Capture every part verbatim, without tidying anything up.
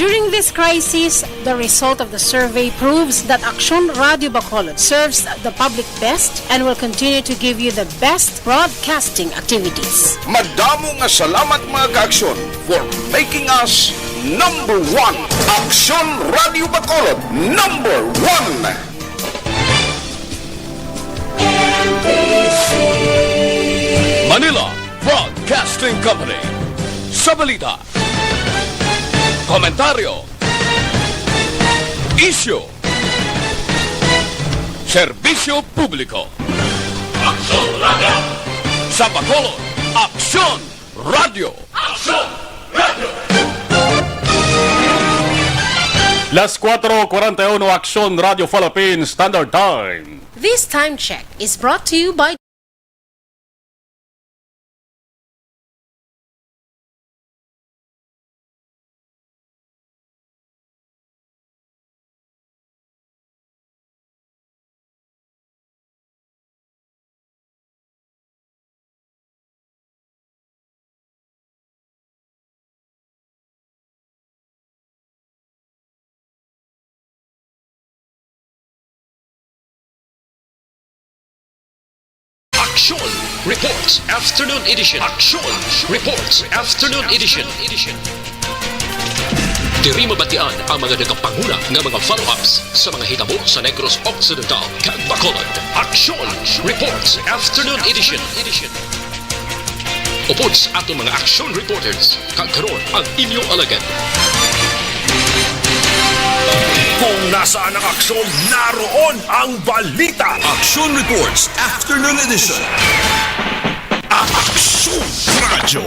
During this crisis, the result of the survey proves that Aksyon Radio Bacolod serves the public best and will continue to give you the best broadcasting activities. Madamo nga salamat, mga ka-Aksyon, for making us number one. Aksyon Radio Bacolod, number one. Manila Broadcasting Company. Sa balita, komentaryo, isyu, serbisyo publiko. Aksyon Radio. Sa Bacolod, Aksyon Radio. Aksyon Radio. Las cuatro cuarenta y uno, Aksyon Radio Philippines Standard Time. This time check is brought to you by Aksyon Reports Afternoon Edition. Aksyon Reports Afternoon Edition. Diri mabatian ang mga nagapanguna nga mga follow-ups sa mga hitabo sa Negros Occidental kag Bacolod. Aksyon Reports Afternoon Edition. Upod sa aton mga aksyon reporters, kag karon ang inyo alagad. Kung nasaan ang aksyon, naroon ang balita. Aksyon Reports Afternoon Edition. Aksyon Radyo.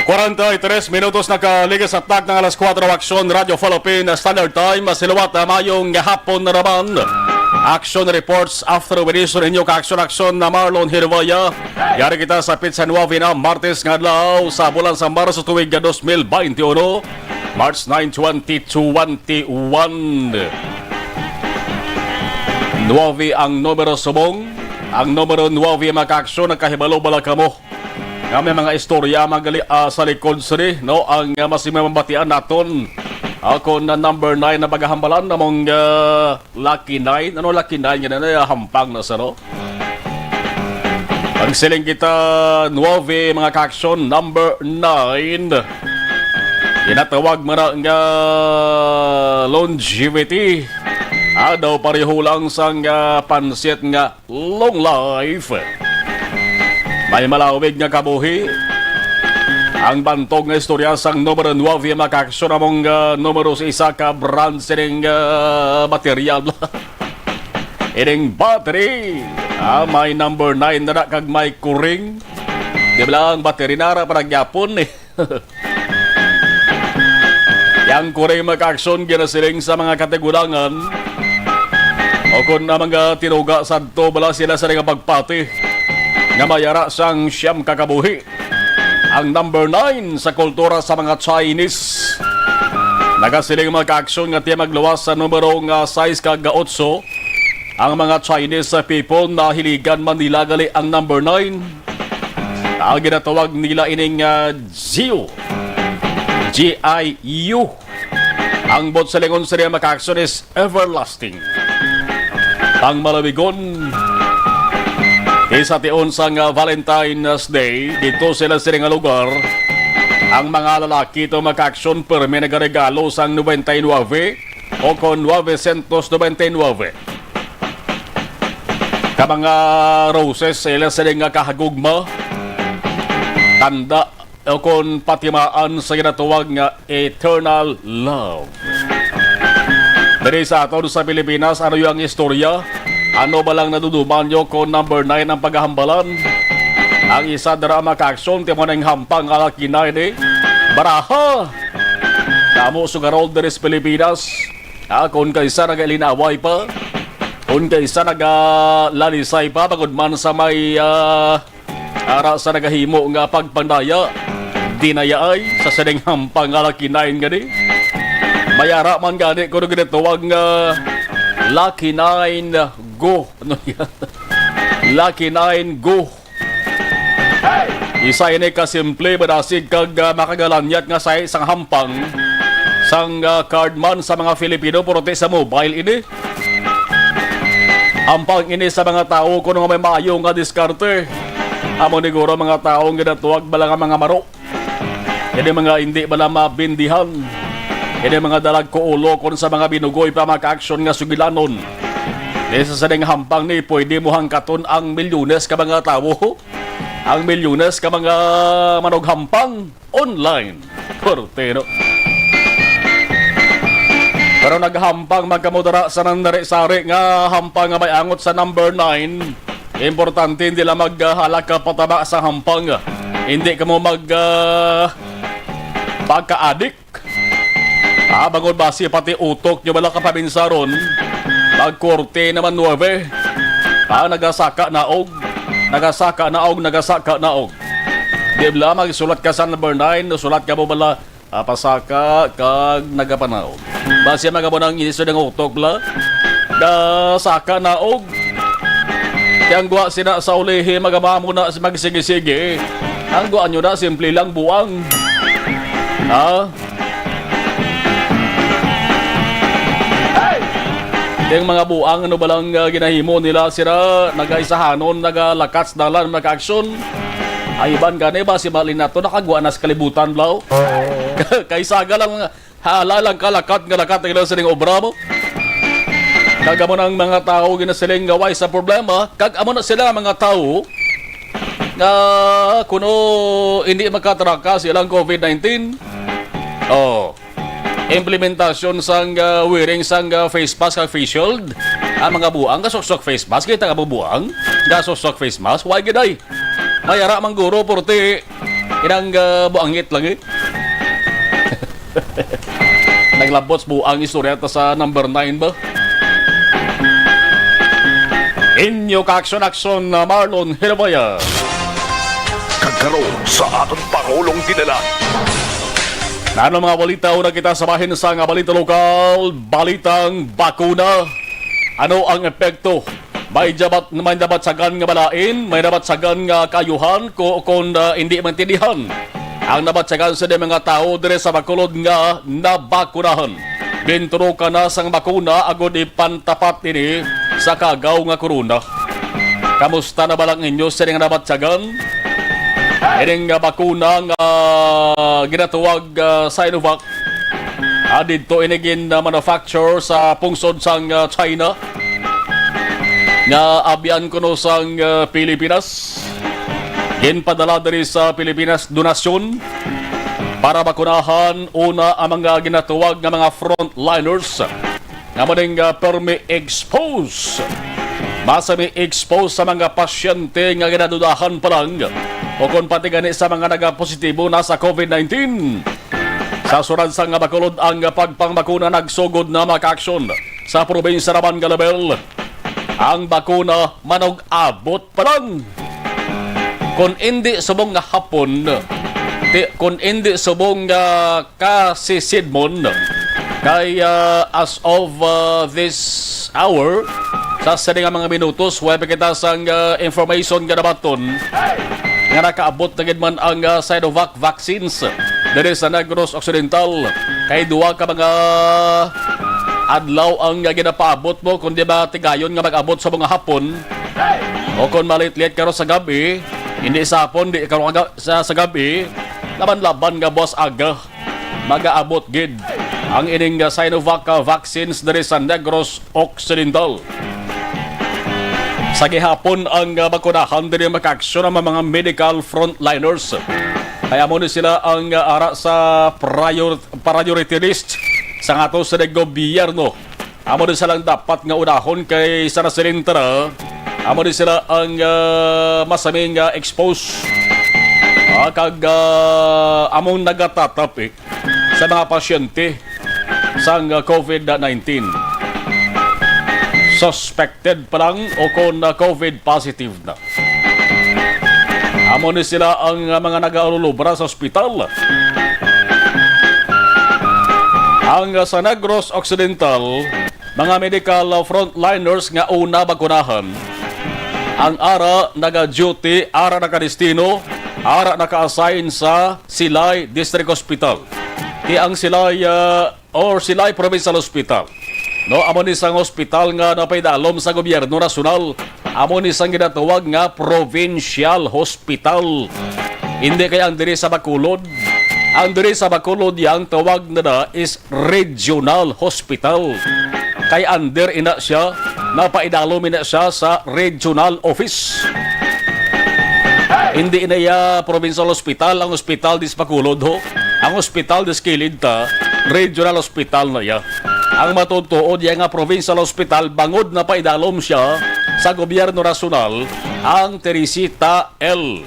Kwarenta y tres minutos nakaligis sa takna nga alas kuwatro, Aksyon Radio Philippine Standard Time. Siluwat na mayong hapon na naman. Action Reports Afternoon Edition, inyo ka-aksyon-aksyon na Marlon Hirvaya. Yari kita sa petsa nuwebe na Martes nga adlaw sa bulan sa Marso tuig nga dos mil baynte uno, March nine, twenty twenty-one. Nuwebe ang numero subong. Ang numero nuwebe, mga ka-aksyon, nakahibalo bala kamo nga may mga istorya magali, ah, sa likod sini, no? Ang, ah, mas mabatian naton. Ah, kung na number nine na paghahambalan namong, ah, Lucky Nine. Ano Lucky Nine? Yan na, ah, hampang na sa, no? Ang siling kita, nuwebe, mga ka-aksyon, number nine. Ginatawag man na nga longevity. Ah, daw pareho lang sang, ah, pansit nga long life. May malawig nga kabuhi. Ang bantog nga istorya sang numero nuwebe, mga ka-aksyon, among, ah, numero sa isa ka brand sining, ah, material. Ining battery. Ah, may number nine na na kag may kuring. Di ba lang, battery na ra para gyapon eh. Yang kuring, mga ka-aksyon, ginasiling sa mga katigulangan o kon ang mga tinuga sadto bala sila sa nga pagpati nga may ara sang siyam ka kabuhi. Ang number nine sa kultura sa mga Chinese. Nagasiling, mga ka-aksyon, nga tiya magluwas sa numero nga sais kag otso. Ang mga Chinese people nahiligan man nila gali ang number nine. Ang ginatawag nila ining, ah, Ziu. G I U. Ang bot sa lingon sa mga ka-aksyon is everlasting. Ang malawigon, isa tion sang, ah, Valentine's Day, dito sila sila nga lugar. Ang mga lalaki to, mga ka-aksyon, permi nagaregalo sang nobenta y nuwebe o kon novecientos nobenta y nuwebe. Ka mga roses, ila sila nga kahagugma, tanda, o kon patimaan sa ginatawag nga eternal love. Diri sa aton sa Pilipinas, ano yung istorya? Ano ba lang naduduman nyo kung number nine ang paghahambalan? Ang isa dira, mga ka-aksyon, timo na yung hampang nga laki na ini. Baraha! Damo sugarol diri sa Pilipinas. Ah, kung kaisa nagalinaway pa, kung kaisa nagalalisay pa, bangod man sa may, ah, ara sa nagahimo nga pagpandaya. Tinayay sa sining hampang nga Lucky Nine gani. May ara man gani kuno ginatawag nga Lucky Nine Go. Ano yan? Lucky Nine Go. Isa ini ka simple, madasig kag, ah, makagalanyat nga sa isang hampang sang, ah, card man sa mga Filipino, pero ti sa mobile ini. Hampang ini sa mga tawo kuno nga may maayo nga diskarte. Amo ni guro mga tawo nga ginatawag bala nga mga maro. Ini mga hindi bala mabindihan. Ini mga dalag kuulo kon sa mga binugoy pa mga aksyon nga sugilanon. Di sa sining hampang ni pwede mo hangkaton ang milyones ka mga tawo. Ang milyones ka mga manughampang online. Korte, no? Pero naghampang magkamudara sa nandari-sari nga hampang nga may angot sa number nine. Importante, hindi lang maghalak ka pataba sa hampang. Hindi ka mo mag, ah, pagka-adik. Ah, bangod basi pati utok nyo wala kapaminsaron. Magkorte naman nuebe. Ah, nagasaka naog. Nagasaka naog, nagasaka naog. Di bala, magsulat ka sa number nine, sulat ka mo bala, ah, pasaka kag nagapanaog. Basi magamo nang inis ng utok bala. Gasaka naog. Kaya ang guwa sina sa ulihi, magama mo na si magsigi-sigi. Ang guwa nyo na, simple lang buang. Ha? Yung mga buang, ano ba lang, ah, ginahimo nila sila, nagaisahanon, nagalakat sa dalan, nagka-aksyon. Ay, iban gani ba, si Malin na to, nakagwa na sa kalibutan, blaw? Oo. Kaysa ga lang, hala lang ka, lakat nga lakat, ang ilang sining obra mo. Kag amo na ang mga tao ginasiling nga way sa problema, kag amo na sila ang mga tao nga kuno hindi makatraka sa ilang covid nineteen. Oh. Implementasyon sang, ah, wearing sang, ah, face mask kag face shield. Ang mga buang gasuksok face mask, kita nga buang gasuksok face mask, why gid ay? May ara man guro, purti inang, ah, buangit lang eh. Naglabot sa buang istorya ta sa number nine ba? Inyo ka-aksyon-aksyon na Marlon Hilabaya. Kag karon sa aton Pangulong Dinala. Nano mga balita, una kita sa bahin sa nga balita lokal, balitang bakuna. Ano ang epekto? May dabat, may nabatsagan nga balain, may nabatsagan nga kaayuhan, ko, kon, ah, hindi maintindihan. Ang nabatyagan sa mga tawo diri sa Bacolod nga nabakunahan. Ginturukan na sang bakuna agod ipantapat ini sa kagaw nga corona. Kamusta na ba lang inyo sining nabatyagan? Ining nga bakuna nga ginatawag, ah, Sinovac, ah, didto ini gin, ah, manufacture sa pungsod sang, ah, China nga abyan kuno sang, ah, Pilipinas. Ginpadala diri sa Pilipinas donasyon para bakunahan una ang mga ginatawag nga mga frontliners nga maning, ah, permi expose. Masami expose sa mga pasyente nga ginadudahan pa lang o kon pati gani sa mga nagapositibo na sa covid nineteen. Sa sulod sang Bacolod, ang pagpangbakuna nagsugod na makaaksyon sa probinsya naman nga level. Ang bakuna manug-abot pa lang. Kon indi subong nga hapon, ti-, kon indi subong nga kasisidmon, kay, ah, as of, ah, this hour, sa sini nga mga minutos, way pa kita sang, ah, information nga nabaton nga nakaabot na gid man ang, ah, Sinovac vaccines diri sa Negros Occidental. Kay duha ka mga adlaw ang, ah, ginapaabot mo, kundi ba tigayon nga mag-abot sa mga hapon. O kon malit-lit karon sa gabi, hindi sa hapon, di karon aga, sa, sa gabi, laban-laban nga buwas aga, magaabot gid ang ining, ah, Sinovac, ah, vaccines diri sa Negros Occidental. Sa gihapon ang, ah, bakunahan diri makaaksyon ang mga medical frontliners. Kaya amo ni sila ang, ah, ara sa prior-, priority list sa ato sa gobyerno. Amo din sila ang dapat nga unahon kay sa nasilintra. Amo din sila ang, ah, masaming, ah, expose. Ah, kag, ah, among nagatatap, eh, sa mga pasyente sang, ah, covid nineteen. Suspected pa lang o kon, ah, covid positive na. Amo ni sila ang, ah, mga nagaalulobra sa ospital. Ang, ah, sa Negros Occidental, mga medical, ah, frontliners nga una bakunahan, ang ara naga-duty, ara nakadestino, ara naka-assign sa Silay District Hospital. Ti ang Silay, ah, or Silay Provincial Hospital. No, amo ni sang hospital nga napaidalom sa gobyerno nasyonal. Amo ni sang ginatawag nga provincial hospital. Hindi kay ang diri sa Bacolod. Ang diri sa Bacolod, yang tawag na na is regional hospital. Kay under ina siya, napaidalom ina siya sa regional office. Hindi na iya provincial hospital ang hospital dis Bacolod, ho. Ang hospital dis kilid ta, regional hospital na iya. Ang matuod-tuod iya nga provincial hospital, bangod napaidalom siya sa gobyerno nasyonal, ang Teresita L.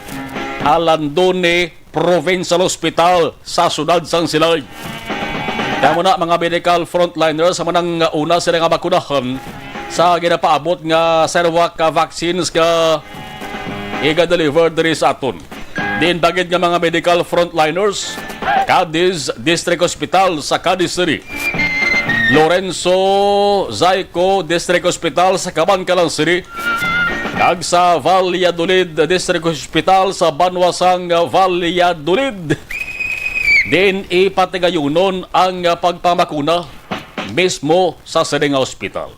Alandone Provincial Hospital sa siyudad sang Silay. Kamo na, mga medical frontliners, amo nang una sila nga bakunahan sa ginapaabot nga Sinovac vaccines nga iga-deliver diri sa aton. Diin pa gid nga mga medical frontliners, Cadiz District Hospital sa Cadiz City, Lorenzo Zaico District Hospital sa Kabankalan City, kag sa Valladolid District Hospital sa banwa sang Valladolid, diin ipatigayunon ang pagpamabakuna mismo sa sini nga ospital.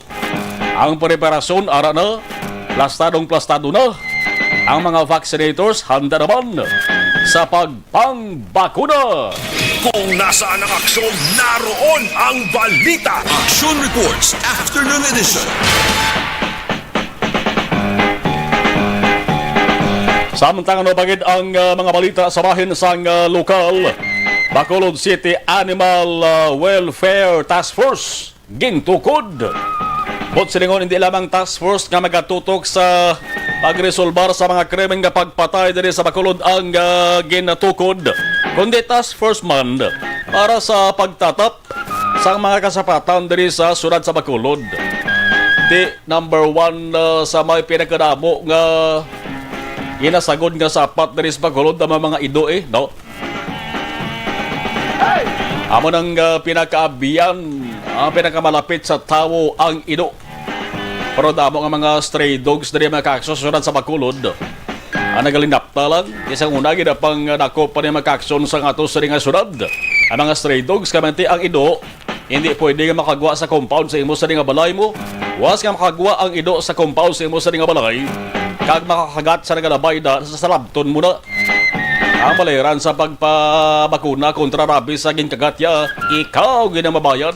Ang preparasyon ara na, plastadong plastado na. Ang mga vaccinators handa naman sa pagpangbakuna. Kung nasaan ang aksyon, naroon ang balita. Action Reports, Afternoon Edition. Samtang ano pa gid ang, ah, mga balita sa bahin sang, ah, lokal, Bacolod City Animal, ah, Welfare Task Force gintukod. Buot silingon, hindi lamang task force nga magatutok sa pagresolbar sa mga krimen nga pagpatay diri sa Bacolod ang, ah, ginatukod, kundi task force man para sa pagtatap sang mga kasapatan diri sa siyudad sa Bacolod. Ti number one, ah, sa may pinakadamo nga ginasagod nga sapat diri sa Bacolod ang mga ido, eh, no? Amo nang, ah, pinakaabiyan, ang pinakamalapit sa tawo ang ido. Pero damo nga mga stray dogs diri, mga kaakso, sa siyudad sa Bacolod. Ang nagalinapta lang, kay sang una, gid pang, ah, dako pa ni mga kaakso sa ato sa nga siyudad. Ang mga stray dogs, kay man ti ang ido, hindi pwede nga makagwa sa compound sa imo sa nga balay mo. Was nga makagwa ang ido sa compound sa imo sa nga balay, kag makakagat sa nagalabayda, sa salabton mo na. Ang balayaran sa pagpabakuna kontra rabies sa ginkagat ya, ikaw gid ang mabayad.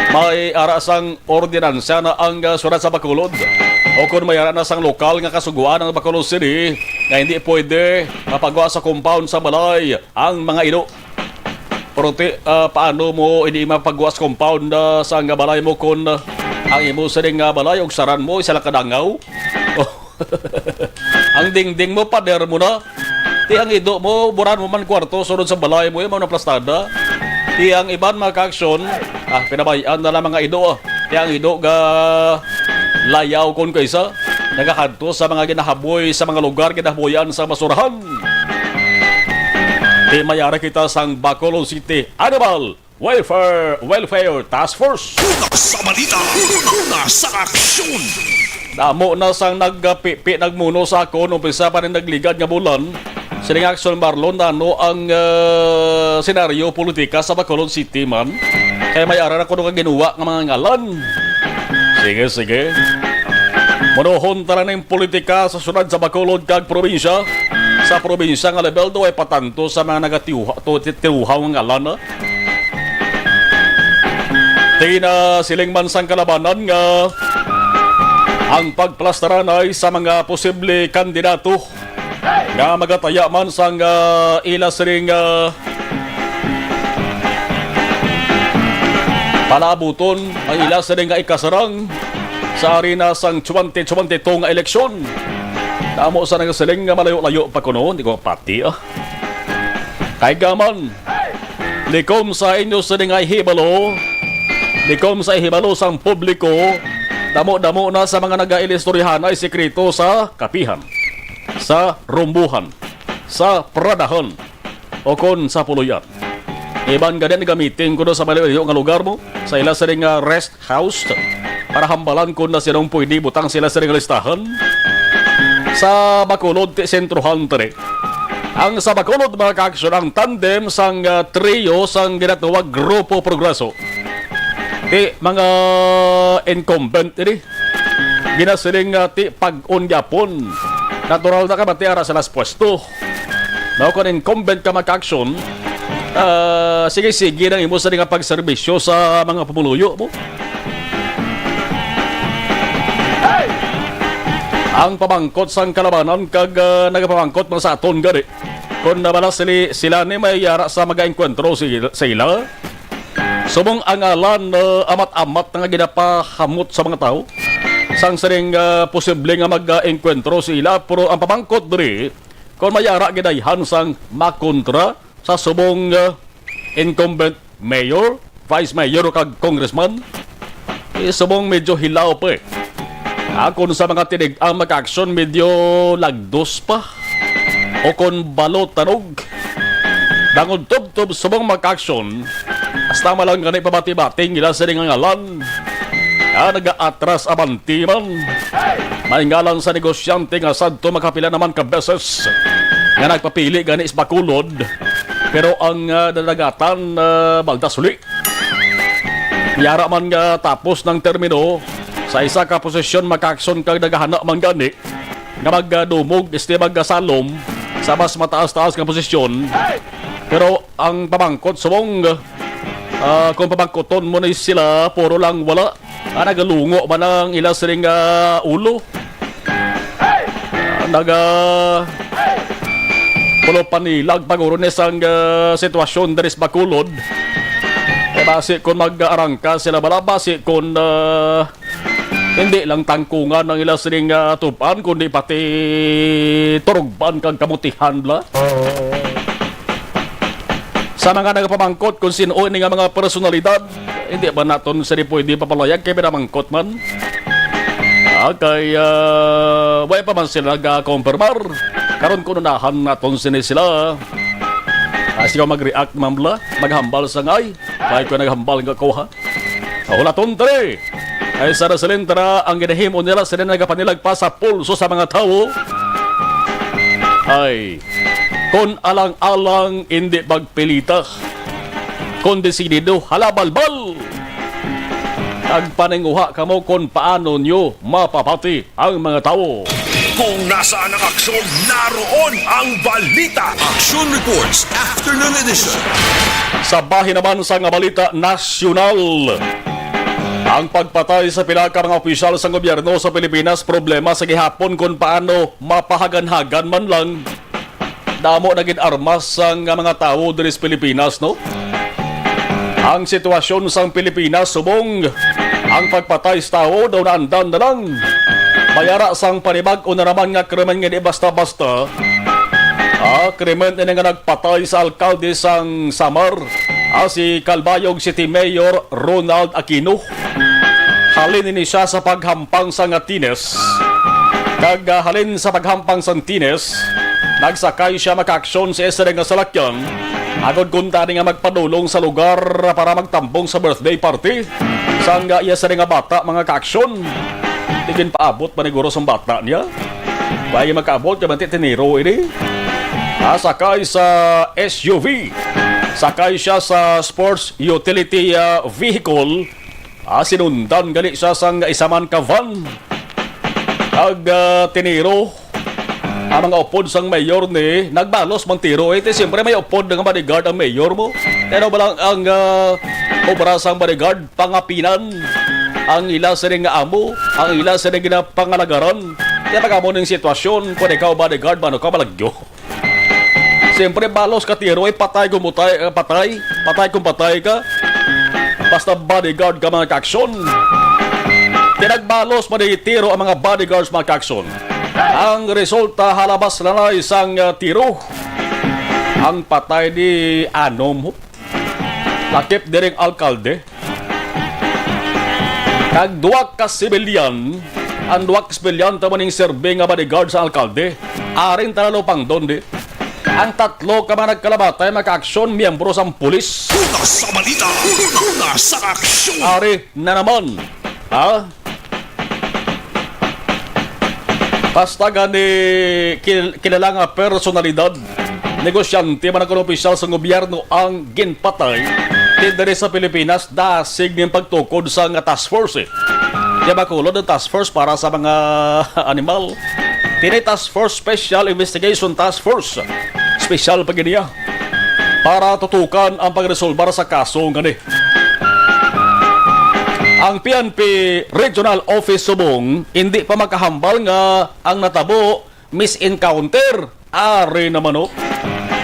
May ara sang ordinansa na ang, ah, siyudad sa Bacolod. O kung may ara na sang lokal nga kasugoan ang Bacolod City nga hindi pwede mapagwa sa compound sa balay ang mga ido. Pero ti, ah, paano mo hindi mapagwa sa compound, ah, sa nga balay mo kung, ah, ang imo sining nga balay ug saran mo isa lang ka dangaw? Ang dingding mo, pader mo na. Ti ang ido mo, buran mo man kwarto sunod sa balay mo, yung mga plastada. Ti ang iban, mga ka-aksyon, ah, pinabayaan na lang mga ido, ah. Ti ang ido ga layaw kon kaysa nagakadto sa mga ginahaboy sa mga lugar ginahaboyan sa basurahan. Ti mayara kita sang Bacolod City Animal Welfare, Welfare Task Force. Una sa balita, una sa aksyon. Damo na sang nagpipi, nagmuno sa akon, umpisa pa ni nagligad nga bulan. Siling Aksyon Marlon, ano ang, ah, senaryo politika sa Bacolod City man? Kay may ara na kuno ka ginuwa nga mga ngalan. Sige, sige. Munohon ta na ning politika sa syudad sa Bacolod kag probinsya. Sa probinsya nga level, do ay patanto sa mga nagatiuha-, to-, ti-, tiuhaw nga ngalan, ah. Ti nasiling man sang kalabanan nga ang pagplastaranay sa mga posible kandidato nga magataya man sang, ah, ila sining, ah, palaabuton ang ila sining nga ikasarang sa arena sang twenty twenty-two nga eleksyon. Damo sa nagasiling nga malayo-layo pa kuno, di ko pati, ah. Kay gaman, likom sa inyo sini nga hibalo, likom sa hibalo sang publiko, damo-damo na sa mga nagailistoryahan ay sikreto sa kapihan. sa Rumbuhan, sa Pradahan, o kon sa Puloy-an. Iban gani nagamiting kuno sa malayo-layo nga lugar mo, sa ila sini nga rest house, para hambalan kon na sinong pwede butang sila sini nga listahan. Sa Bacolod, ti sentrohan tani. Ang sa Bacolod, mga ka-aksyon, ang tandem sang, ah, trio sang ginatawag Grupo Progreso. Ti mga incumbent ini. Ginasiling nga ti pag-on gyapon. Natural na ka, mati ara sila sa pwesto. Now, kung incumbent ka, mga ka-aksyon, ah, sige-sige nang imo sa nga pagserbisyo sa mga pumuluyo mo. Ang pamangkot sang kalabanan kag, ah, nagapamangkot man sa aton gani. Kung nabala sili-, sila ni may yara sa mag-enkwentro si-, sa ila. Subong ang ngalan, ah, amat-amat na nga ginapahamot sa mga tawo. Sang sining, ah, posible nga mag-enkwentro sa ila, pero ang pamangkot diri, kung may yara gidayhan sang makontra sa subong, ah, incumbent mayor, vice mayor, kag congressman, eh, subong medyo hilaw pa, eh. Akon sa mga tinig ang mga aksyon, medyo lagdos pa. O kon balo tanog. Dangon tubtob subong mga aksyon, hasta man lang gani pabati-bati ang ila sini nga ngalan. Ah, nagaatras abante man. May ngalan sa negosyante nga sadto makapila naman ka beses nga nagpapili gani sa Bacolod. Pero ang, ah, nadagatan, ah, baldas uli. Yara man nga tapos ng termino sa isa ka posisyon, mga ka-aksyon, kag nagahana man gani nga magdumog, este, magsalom sa mas mataas-taas nga posisyon. Pero ang pamangkot subong, ah, kung pamangkoton mo ni sila, puro lang wala. Ah, nagalungo man ang ila sining, ah, ulo. Ah, naga-, pulo panilag paguro ni sang, ah, sitwasyon diri sa Bacolod. Eh, basi kung mag-arangka sila bala, basi kung, ah, hindi lang tangkungan ang ila sining, ah, tub-an, kundi pati turugban kag kamutihan bala. Sa mga nagapamangkot kung sino ini nga mga personalidad, hindi ba naton sila pwede papalayag kay pinamangkot man? Ah, kay, ah, wala pa man sila nagakompirmar. Karon, kung unahan naton sini sila, ah, sila mag-react man bala, maghambal sa ngay. Kay ko naghambal nga ko, ha? Hulaton diri. Ay, sa Rosalindra, ang ginahimo nila sila nagapanilag pa sa pulso sa mga tawo. Ay, kon alang-alang, indi pagpilita. Kon desidido, hala balbal. Nagpaninguha kamo kon paano nyo mapapati ang mga tawo. Kung nasaan ang aksyon, naroon ang balita. Aksyon Reports, Afternoon Edition. Sa bahin naman sang balita nasyonal, ang pagpatay sa pila ka mga opisyal sang gobyerno sa Pilipinas, problema sa gihapon kung paano mapahaganhagan man lang. Damo na gid armas sang mga tawo diri sa Pilipinas, no? Ang sitwasyon sang Pilipinas subong ang pagpatay sa tawo daw naandan na lang. May ara sang panibag-o na naman nga krimen nga di basta-basta. Ah, krimen ini nga nagpatay sa alkalde sang Samar, ah, si Calbayog City Mayor Ronald Aquino. Halin ini siya sa paghampang sa nga tines. Kag, ah, halin sa paghampang sang tines, nagsakay siya makaaksyon sa isa nga salakyan, agod kuntani nga magpadulong sa lugar para magtambong sa birthday party sang, ah, iya sini nga bata, mga kaaksyon. Di gid paabot pa ni guro sang bata niya. Kaya makaabot kay manti tiniro ini. Ah, sakay sa S U V. Sakay siya sa sports utility, ah, vehicle. Ah, sinundan gali siya sang isa man ka van. Ag, ah, tiniro ang mga upod sang mayor ni, nagbalos man tiro. Eh, ti, siyempre, may upod nga bodyguard ang mayor mo. Pero ba lang ang, ah, obra sang bodyguard, pangapinan ang ila sini nga amo, ang ila sini ginapangalagaran. Kaya pag amo ning sitwasyon, kung ikaw bodyguard, mano ka malagyo. Siyempre, balos ka tiro, eh, patay kung patay, eh, patay, patay kung patay ka. Basta bodyguard ka, mga kaaksyon. Tinagbalos pa ni tiro ang mga bodyguards, mga kaaksyon. Ang resulta, halabas na na isang, ah, tiro. Ang patay ni anom, lakip diring alkalde. Kag duha ka sibilyan Ang duha ka estudyante man ning serbi nga bodyguard sa alkalde. Aring talalupang doon, di. Ang tatlo ka mga nagkalamatay, mga kaaksyon, miyembro sang pulis. Una sa balita, una sa aksyon. Ari na naman. Ha? Basta gani kil-, kilala nga personalidad, negosyante man ang opisyal sa gobyerno ang ginpatay. Ti diri sa Pilipinas, dasig ning pagtukod sa nga task force, eh. Di ba, kulod ang task force para sa mga animal? Tini task force, Special Investigation Task Force. Special pa gid niya para tutukan ang pagresolbar sa kaso nga ni. Ang P N P Regional Office Subong hindi pa makahambal nga ang natabo misencounter. Ari naman, oh.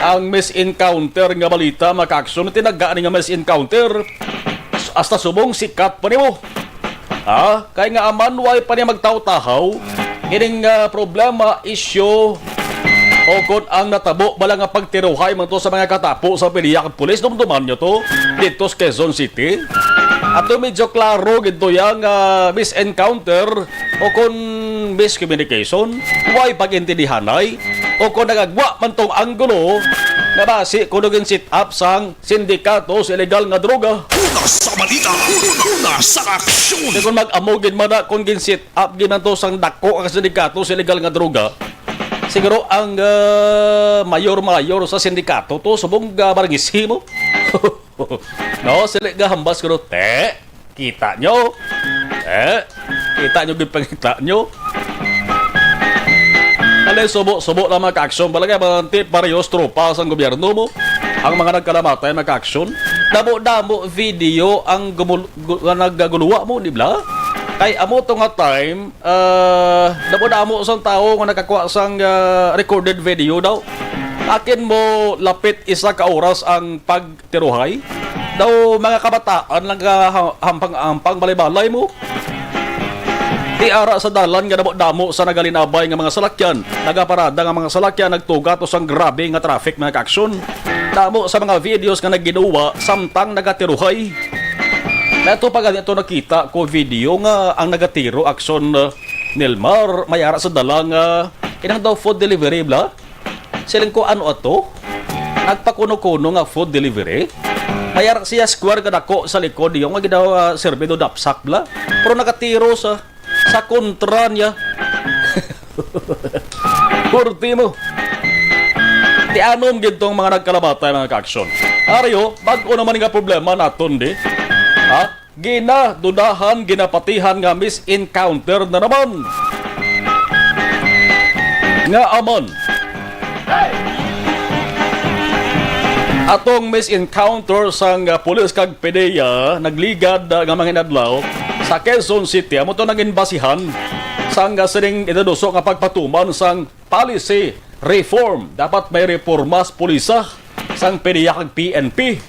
Ang misencounter nga balita, mga kaaksyon, tinaga ni nga misencounter. Hasta subong sikat pa nimo. Ha? Kay nga aman, way pa niya magtaw-tahaw. Ining, ah, problema, issue, o kon ang natabo bala nga pagtiruhay man to sa mga katapo sa piliya kag pulis, dumduman nyo to, dito sa Quezon City. Ato medyo klaro gid to yang, ah, misencounter o kon miscommunication, way pag-intindihanay, o kon nagagwa man tong anggulo nga basi kuno gin-set up sang sindikato sa illegal nga droga. Una sa balita, una sa aksyon. Di kon mag-amo gid man na kon gin-set up gid man to sang dako nga sindikato sa illegal nga droga. Siguro ang, ah, mayor-mayor sa sindikato to, subong, ah, barangay mo. No, sila gahambas ko, te. Kita nyo? Eh, kita nyo, gipangita nyo? Alay, subo-subo lang, mga kaaksyon. Balagay, mga tip, parehos, tropa sang gobyerno mo. Ang mga nagkalamatay, mga kaaksyon. Damo-damo video ang gumul-, gu-, nga nagaguluwa mo, di ba? Kay amo to nga time, ah, damo-damo sang tawo nga nakakuha sang, ah, recorded video daw. Akin mo lapit isa ka oras ang pag tiruhay. Daw mga kabataan nagahampang-ampang balay-balay mo. Di ara sa dalan nga damo-damo sa nagalinabay nga mga salakyan, nagaparada nga mga salakyan, nagtuga to sang grabe nga traffic, mga kaaksyon. Damo sa mga videos nga nagginuwa samtang nagatiruhay. Nato pa ganito nakita ko video nga ang nagatiro, aksyon, uh, Nilmar, may ara sa dala nga inang daw food delivery, bla? Siling ko, "Ano ato? Nagpakuno-kuno nga food delivery?" May ara siya square nga dako sa likod niyo nga ginawa, ah, serbido dapsak, bla. Pero nakatiro sa, sa kontra niya. Kurti mo. Ti anom gid tong mga nagkalamatay, mga kaaksyon. Ari, oh, bag-o naman nga problema naton, di. Ha? Ginadudahan, ginapatihan nga misencounter na naman. Nga aman. Atong misencounter sang, ah, pulis kag PDEA nagligad, ah, nga mga inadlaw sa Quezon City. Amo to nangin basihan sang, ah, sining inaduso nga pagpatuman sang policy reform. Dapat may reforma sa pulisa sang PDEA kag PNP.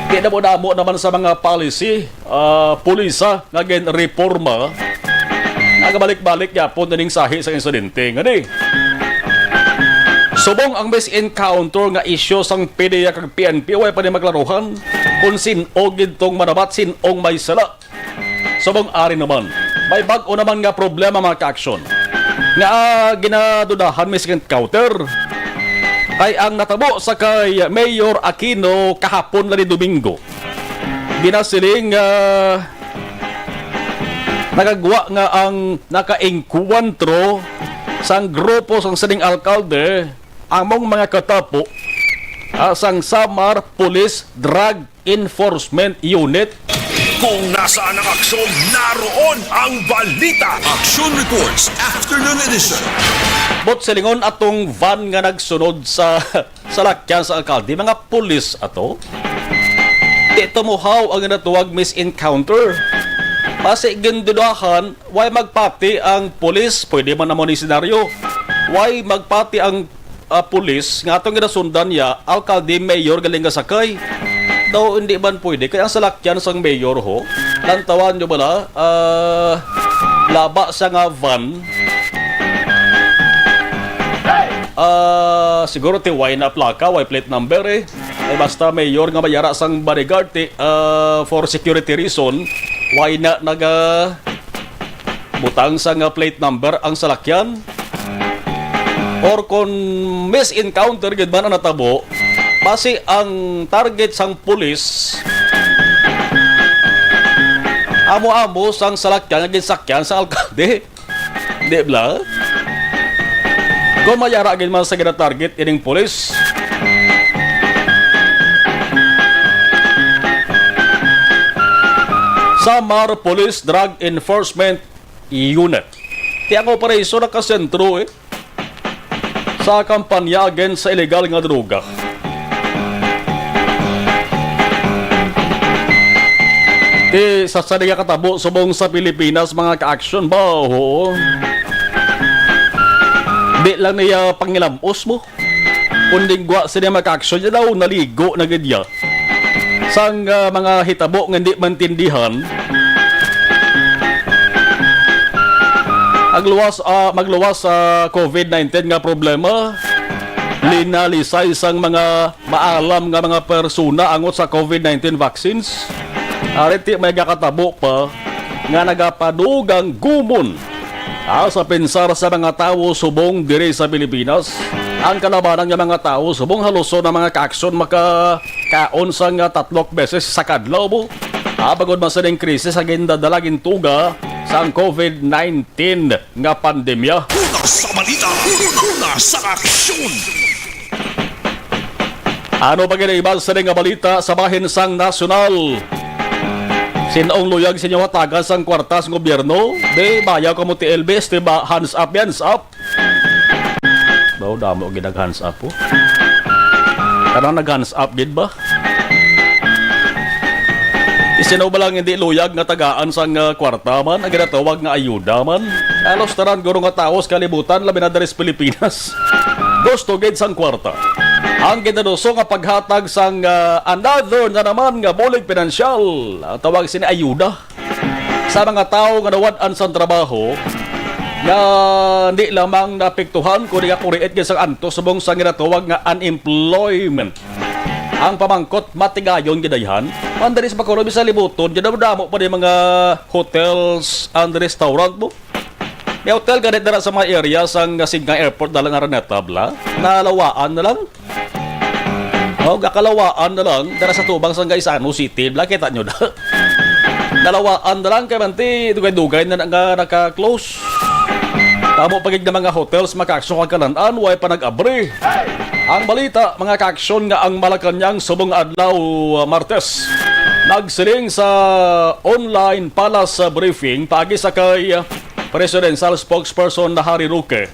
Di na mo naman sa mga policy, ah, pulisa nga ginreporma. Nagabalik-balik gyapon ining sahi sa insidente nga ni. Subong ang misencounter nga isyu sang PDEA kag PNP, way pa ni maklaruhan kung sin-o gid tong manabat, sin-ong may sala. Subong ari naman, may bag-o naman nga problema, mga kaaksyon, nga, ah, ginadudahan, misencounter. Kay ang natabo sa kay Mayor Aquino kahapon, lani Domingo, ginasiling, ah, nagagwa nga ang nakaengkuwantro sang grupo sang sining alkalde among mga katapo, ah, sang Samar Police Drug Enforcement Unit. Kung nasaan ang aksyon, naroon ang balita. Action Reports, Afternoon Edition. But silingon, atong van nga nagsunod sa salakyan sa alkalde, mga pulis ato. Di tumuhaw ang ginatuwag misencounter. Basi gindudahan, way magpati ang pulis, pwede man amo ni senaryo. Way magpati ang ah, pulis nga atong ginasundan niya, alkalde, mayor, galing nga sakay. Daw hindi man pwede. Kaya ang salakyan sang mayor, ho, lantawan nyo bala, ah, laba sa nga van. Ah, siguro ti way na plaka, way plate number, eh. Ay, basta mayor nga mayara sang bodyguard, ti, ah, for security reason, way na naga butang sa nga plate number ang salakyan, or kon mis-encounter gid man ang natabo, basi ang target sang pulis amo-amo sang salakyan nga ginsakyan sa alkalde. Di bala? Kon mayara gid man sa gina-target ining pulis, Samar Police Drug Enforcement Unit. Ti ang operasyon nakasentro, eh, sa kampanya against sa illegal nga droga. Ti sa sali nga katabo subong sa Pilipinas, mga ka-action ba? Oo. Di lang niya pangilam-os mo. Kunding gwa sini, mga ka-action, ya daw naligo na gid ya sang, ah, mga hitabo nga hindi maintindihan. Ang luwas, ah, magluwas sa covid nineteen nga problema, linalisay sang mga maalam nga mga persona angot sa covid nineteen vaccines. Ari ti may gakatabo pa nga nagapadugang gumon, ah, sa pensar sa mga tawo subong diri sa Pilipinas. Ang kalabanan nga mga tawo subong haluson ang mga kaaksyon makakaon sang, ah, tatlok beses sa kadlaw mo. Ah, bangod man sining krisis ang gindadala gintuga sang covid nineteen nga pandemya. Una sa balita, una sa aksyon. Ano pa gid ang iban sini nga balita sa bahin sang nasyonal? Sin-ong luyag sa inyo hatagan sang kwarta sa gobyerno? Di bayaw kamo, T L B, di ba? Hands up, hands up. Daw damo gid nag hands up po. Kanang nag hands up gid ba? Isinaw ba lang hindi luyag nga tagaan sang, ah, kwarta man ang ginatawag nga ayuda man? Halos tanan guro nga tawo sa kalibutan, labi na diri sa Pilipinas, gusto gid sang kwarta. Ang ginaduso nga paghatag sang, ah, another na naman nga bulig pinansyal, ang tawag sini ayuda, sa mga tawo nga nawad-an sang trabaho, nga di lamang naapektuhan kundi nga kuriit gid sang antos subong sang ginatawag nga unemployment. Ang pamangkot, matigayon gid ayhan. Ang diri sa Bacolod, bisan libuton, gid damo pa di mga hotels and restaurant mo. May hotel gani dira sa mga area sang Signang Airport, dalang Araneta, bala. Nalawaan na lang. Oh, gakalawaan na lang dira sa tubang sang Gaisano City, bala, kita nyo na. Nalawaan na lang kay manti dugay-dugay na nga naka-close. Tamo pa gid nga mga hotels, mga ka-aksyon, kag kalan-an, way pa nag-abri. Ang balita, mga ka-aksyon, nga ang Malacañang subong adlaw, uh, Martes, nagsiling sa online palace briefing paagi sa kay, uh, presidential spokesperson na Harry Roque.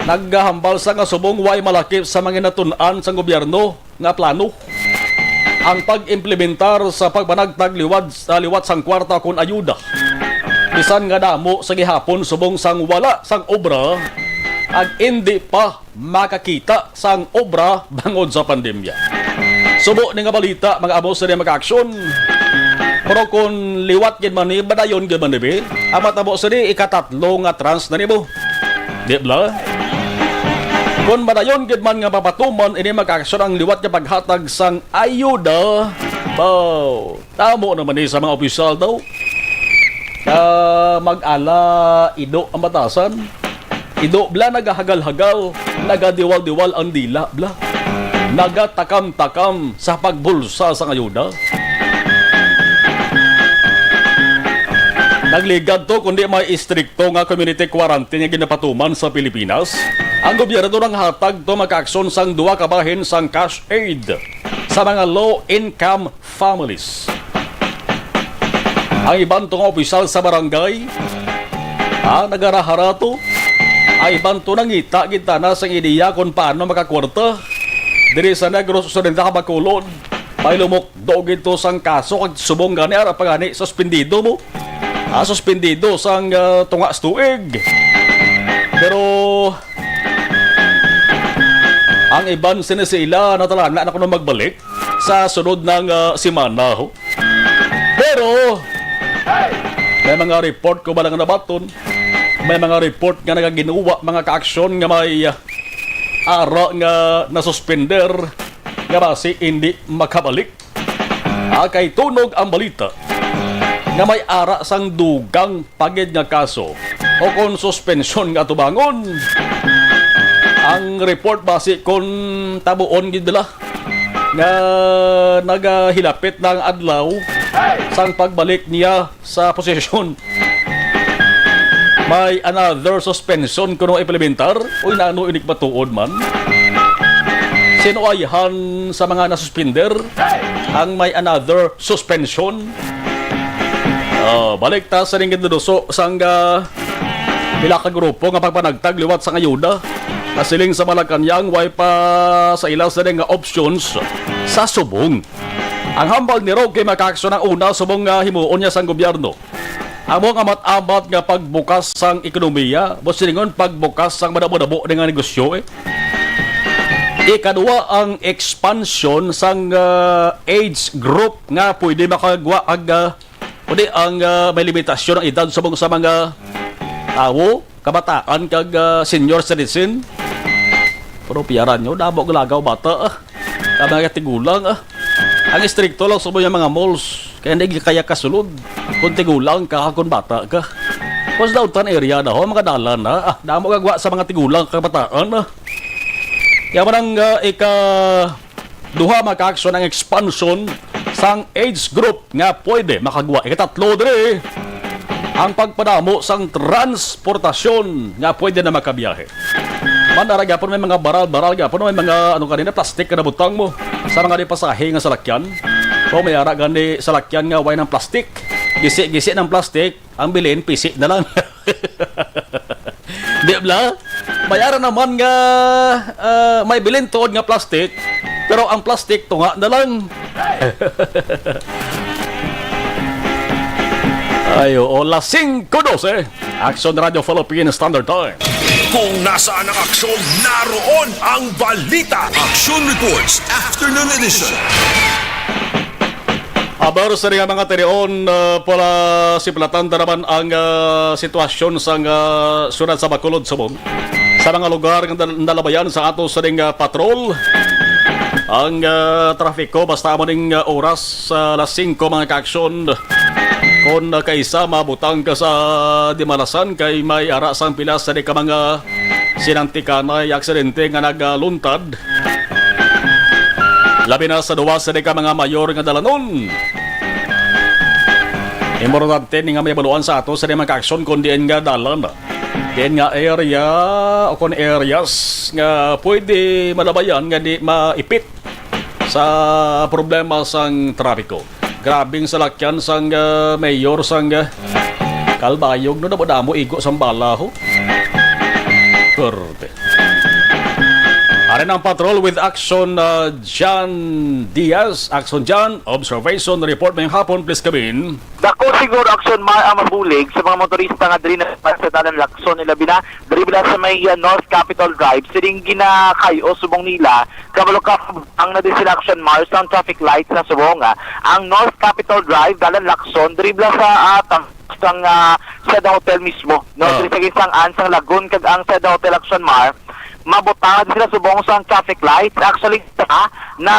Naghambal sa nga subong way malakip sa mga natun-an sang gobyerno nga plano ang pag-implementar sa pagpanagtag liwat, sa liwat sang kwarta kon ayuda, bisan nga damo sa gihapon subong sang wala sang obra ag indi pa makakita sang obra bangod sa pandemya. Subo ni nga balita, mga amo sini, mga aksyon. Pero kung liwat gid man ni, madayon gid man ni, bi. Ang matabo sini, ikatatlo nga trans na nimo. Di bala? Kung madayon gid man nga mapatuman ini, mga aksyon, ang liwat nga paghatag sang ayuda, baw, tamo naman ni sa mga opisyal daw. Ah, mag-ala, ido ang batasan. Ido bala, nagahagal-hagal, nagadiwal-diwal ang dila bala, nagatakam-takam sa pagbulsa sang ayuda. Nagligad to, kundi may istrikto nga community quarantine nga ginapatuman sa Pilipinas. Ang gobyerno nanghatag to, mga ka-aksyon, sang duha ka bahin sang cash aid sa mga low-income families. Ang iban to nga opisyal sa barangay, ah, nagaraharato. Ang iban to nangita gid tana sang ideya kon paano makakwarta diri sa Negros Occidental, Bacolod. May lumukdo gid to sang kaso kag subong gani, ara pa gani, suspendido mo. Ah, suspendido sang, ah, tunga sa tuig. Pero ang iban sini sila natalana na kuno magbalik sa sunod na nga semana, ho. Pero may mga report ko ba lang nabaton? May mga report nga nagaginuwa, mga kaaksyon, nga may, ah, ara nga nasuspender nga basi hindi makabalik. Ah, kay tunog ang balita, nga may ara sang dugang pa gid nga kaso o kon suspensyon nga atubangon. Ang report basi kon tabuon gid nila nga nagahilapit na ang adlaw sang pagbalik niya sa posisyon. May another suspension kuno implementar? Uy, nano inig matuod man? Sinuayhan sa mga nasuspender ang may another suspension? Ah, balik ta sa ning ginduduso sang, ah, pila ka grupo nga pagpanagtag liwat sa ayuda. Nasiling sa Malacañang, way pa sa ila sa nga options sa subong. Ang hambal ni Roque Macaction ang una subong nga himuon niya sang gobyerno. Amo nga amat-amat nga pagbukas sang ekonomiya, busilingon pagbukas sang madamo-damo nga negosyo, eh. Ikadua, ang expansion sang, ah, age group nga pwede makagwa ag, ah, kundi ang, ah, may limitasyon ang edad subong sa mga tawo, kabataan kag, ah, senior citizen. Pero piyaran nyo, damo galagaw bata, ah. Ang mga tigulang, ah. Ang istrikto lang sa mga malls. Kaya hindi kaya kasulod. Kung tigulang ka, kung bata ka. Kung sa downtown area na ho, mga dalan na. Ah, damo gagwa sa mga tigulang kabataan, ah. Kaya man ang, ah, ika duha, mga ka-aksyon, ang expansion sang age group nga pwede makagwa. Ikatatlo diri, ang pagpadamo sang transportasyon nga pwede na makabiyahe. Man, ara gyapon may mga baral-baral gyapon, may mga, ano, kanina, plastic nga nabutang mo sa mga di pasahe nga salakyan. O may ara gani salakyan nga way ng plastic. Gisi-gisi ng plastic, ang bilin, pisi na lang. Di ba? May ara naman nga, ah, may bilin tuod nga plastic, pero ang plastic tunga na lang. Ay, oo, las singko dose. Action Radio Philippine Standard Time. Kung nasaan ang aksyon, naroon ang balita. Action Reports, Afternoon Edition. Aber sa nga mga tinion, ah, pala siplatan ta naman ang, ah, sitwasyon sa, ah, siyudad sa Bacolod, subong sa mga lugar nga nal-, nalabayan sa ato sa ding, ah, patrol. Ang, ah, trafiko basta amo ning, ah, oras sa alas singko, mga kaaksyon. Kon, ah, kaisa mabutang ka sa Dimalasan kay may ara sang pila sa di ka mga sinantikanay aksidente nga nagaluntad. Labi na sa duwa sa di ka mga mayor nga dalanon. Importante ni nga may baluan sa ato sa di mga kaaksyon kung diin nga dalan. Diin nga area o kon areas nga pwede malabayan nga di maipit sa problema sang trapiko. Grabing salakyan sang, ah, mayor sang, ah, Calbayog, no, damo-damo igo sang bala, ho. Perte. Ari na ang patrol with Action, ah, John Diaz. Action John, observation report mayong hapon, please come in. Dako siguro, Action Mar, ang mabulig sa mga motorista nga diri na sa Dalan Lacson, ilabi na diri bala sa may, ah, North Capitol Drive. Sining ginakay-o subong nila, kabalo ka, ang na din sila, Action Mar, sa traffic lights na subong, ah, ang North Capitol Drive, Dalan Lacson, diri bala sa, ah, tang-, sang, ah, Seda Hotel mismo, no? Ah. Diri sa gisang-an sang Lagun kag ang Seda Hotel, Action Mar, mabutang na sila subong sang traffic lights. Actually, ah, na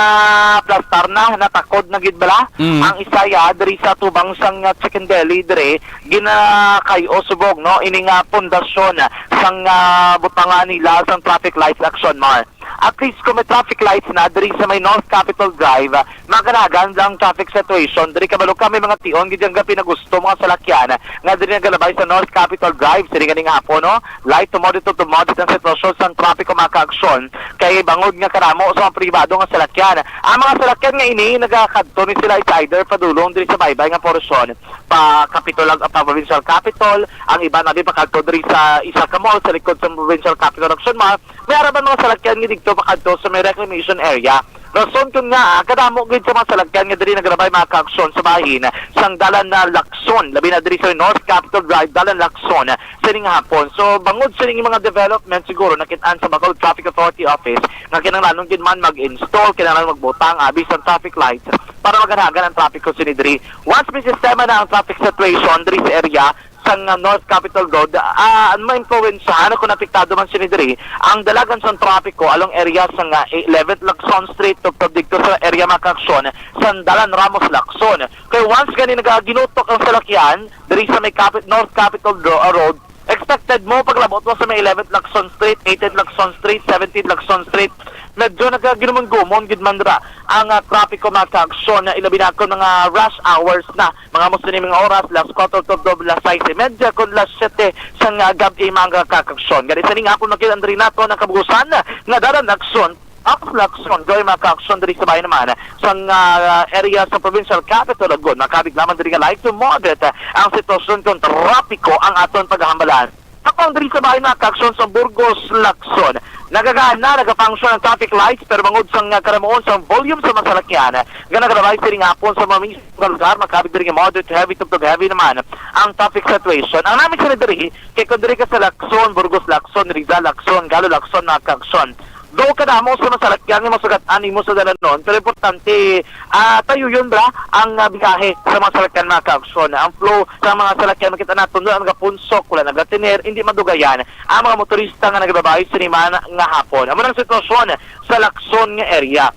plastar na, natakod na gid bala. Mm. Ang isa ya diri sa tubang sang, ah, Chicken Deli diri, ginakay-o subong, no, ini nga pundasyon sang, ah, butangan nila sang traffic lights, Action Mar. At least kung may traffic lights na diri sa may North Capitol Drive, ah, maganagan ang traffic situation diri. Kabalo ka, may mga tion gid ang pinagusto mga salakyan nga diri nagalabay sa North Capitol Drive. Sini ganing hapon, no? Light to moderate to moderate ang sitwasyon sang trapiko, mga kaaksyon, kay bangod nga karamo sa mga pribado nga salakyan. Ang mga salakyan nga ini nagakadto ni sila is either padulong diri sa baybay nga porsyon pa Capitol, pa Provincial Capitol, ang iba na din pakadto diri sa isa ka mall sa likod sa Provincial Capitol, Action Mar. May araban mga salakyan nga didto pakadto sa may reclamation area. Rason kun nga, ah, kadamo gid sa mga salakyan nga diri nagalabay, mga kaaksyon, sa bahin sang Dalan na Lacson, labi na diri sa North Capitol Drive, Dalan Lacson, sining hapon. So, bangod sining mga development, siguro nakit-an sa Bacolod Traffic Authority Office nga kinahanglanon gid man mag-install, kinahanglan magbutang abi sang traffic lights para maganagan ang trapiko sini diri. Once may sistema na ang traffic situation diri sa area, sang, ah, North Capitol Road, ah, ang maimpluwensyahan kung apektado man sini diri ang dalagan sang trapiko along area sang, ah, eleventh Lacson Street tubtob didto sa area, mga kaaksyon, sang Dalan Ramos Lacson. Kay once gani nagaginutok ang salakyan diri sa may Capi-, North Capitol Ro-, ah, Road, expected mo paglabot mo sa may eleventh Lacson Street, eighteenth Lacson Street, seventeenth Lacson Street, medyo nagaginumon-gumon gid man ra ang, ah, trapiko, mga kaaksyon, na ilabi na kon mga rush hours na. Mga amo sini mga oras, las kuwatro tubtob las sais y media, kon las siyete sang, ah, gab-i, mga kaaksyon. Gani sini nga, kung makita diri nato ang kabugusan nga Dalan Lacson, Ramos Lacson, gawin, mga kaaksyon, diri sa bahin naman sang, ah, area sa Provincial Capital, Lagun. Makabig lamang diri nga light to moderate, ah, ang sitwasyon kung trapiko ang aton paghambalan. Tapang diri sa bahin, mga kaaksyon, sa Burgos Lacson, nagagana, nagafunction ang traffic lights, pero bangod sang, ah, karamuon sang volume sa mga salakyan nga nagalabay sining hapon sa mga mismo nga lugar, makabig diri nga moderate to heavy tubtob heavy naman ang traffic situation. Ang nami sila diri, kay kung diri ka sa Lacson, Burgos Lacson, Rizal Lacson, Galo Lacson, mga kaaksyon, do kadamo sa mga salakyan nga masugat-an nimo sa dalanon, pero importante, ah, tayuyon bala ang, ah, biyahe sa mga salakyan, mga kaaksyon. Ang flow sa mga salakyan, makita naton, wala nagapunsok, wala nagatener, hindi madugayan ang mga motorista nga nagababayi sini man nga hapon. Amo ang sitwasyon sa Lacson nga area.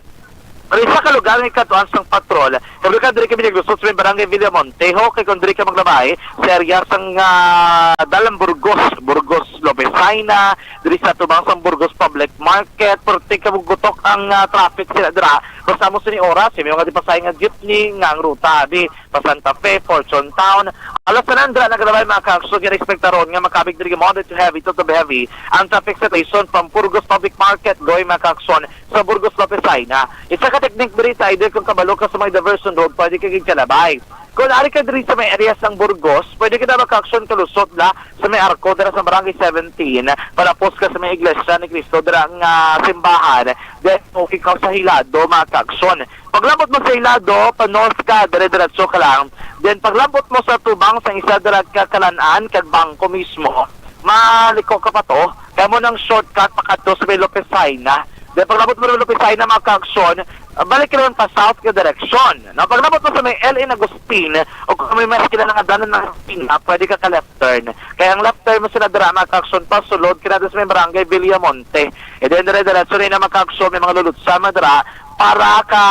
Pero isa ka lugar nga ikatuan sang patrol, kabalo ka, diri kami naglusot sa may barangay Villamonte, ho, kay kung diri ka maglabay sa area sang, ah, Dalan Burgos, Burgos Lopez Jaena, diri sa tubang sang Burgos Public Market, perting kabugutok ang, ah, traffic sila dira. Basta mo sini oras, may mga di pasay nga jeepney nga ang ruta, di pa Santa Fe, Fortune Town. Alas sa nandra nagalabay, mga kaaksyon, nga ekspektaron nga makabig diri nga moderate to heavy to, to heavy ang traffic situation from Burgos Public Market, going, mga kaaksyon, sa Burgos Lopez Jaena. Isa ka technique diri sa either kung kabalo ka sa may diversion road, pwede ka gid kalabay. Kung ari ka diri sa may area sang Burgos, pwede ka na, mga kaaksyon, kalusot la sa may arko dira sa Barangay seventeen, palapos ka sa may Iglesia ni Cristo dira nga simbahan, then okay ka sa Hilado, mga kaaksyon. Paglabot mo sa Hilado, pa north ka, dire-diretso ka lang. Then paglabot mo sa tubang sang isa dira ka kalan-an kag bangko mismo, maliko ka pa to. Kaya mo nang shortcut pakadto sa may Lopez Jaena. Then paglabot mo sa Lopez Jaena, mga kaaksyon, ah, balik ka naman pa south ka direksyon. No? Paglabot mo sa may L N Agustin, o kung may mas kilala nga dalan ng Agustin, ah, pwede ka ka-left turn. Kaya ang left turn mo sila dira, mga kaaksyon, pa sulod ka na sa may barangay Villamonte. E then dire-diretso na, mga kaaksyon, may mga lulutsan mo dira para ka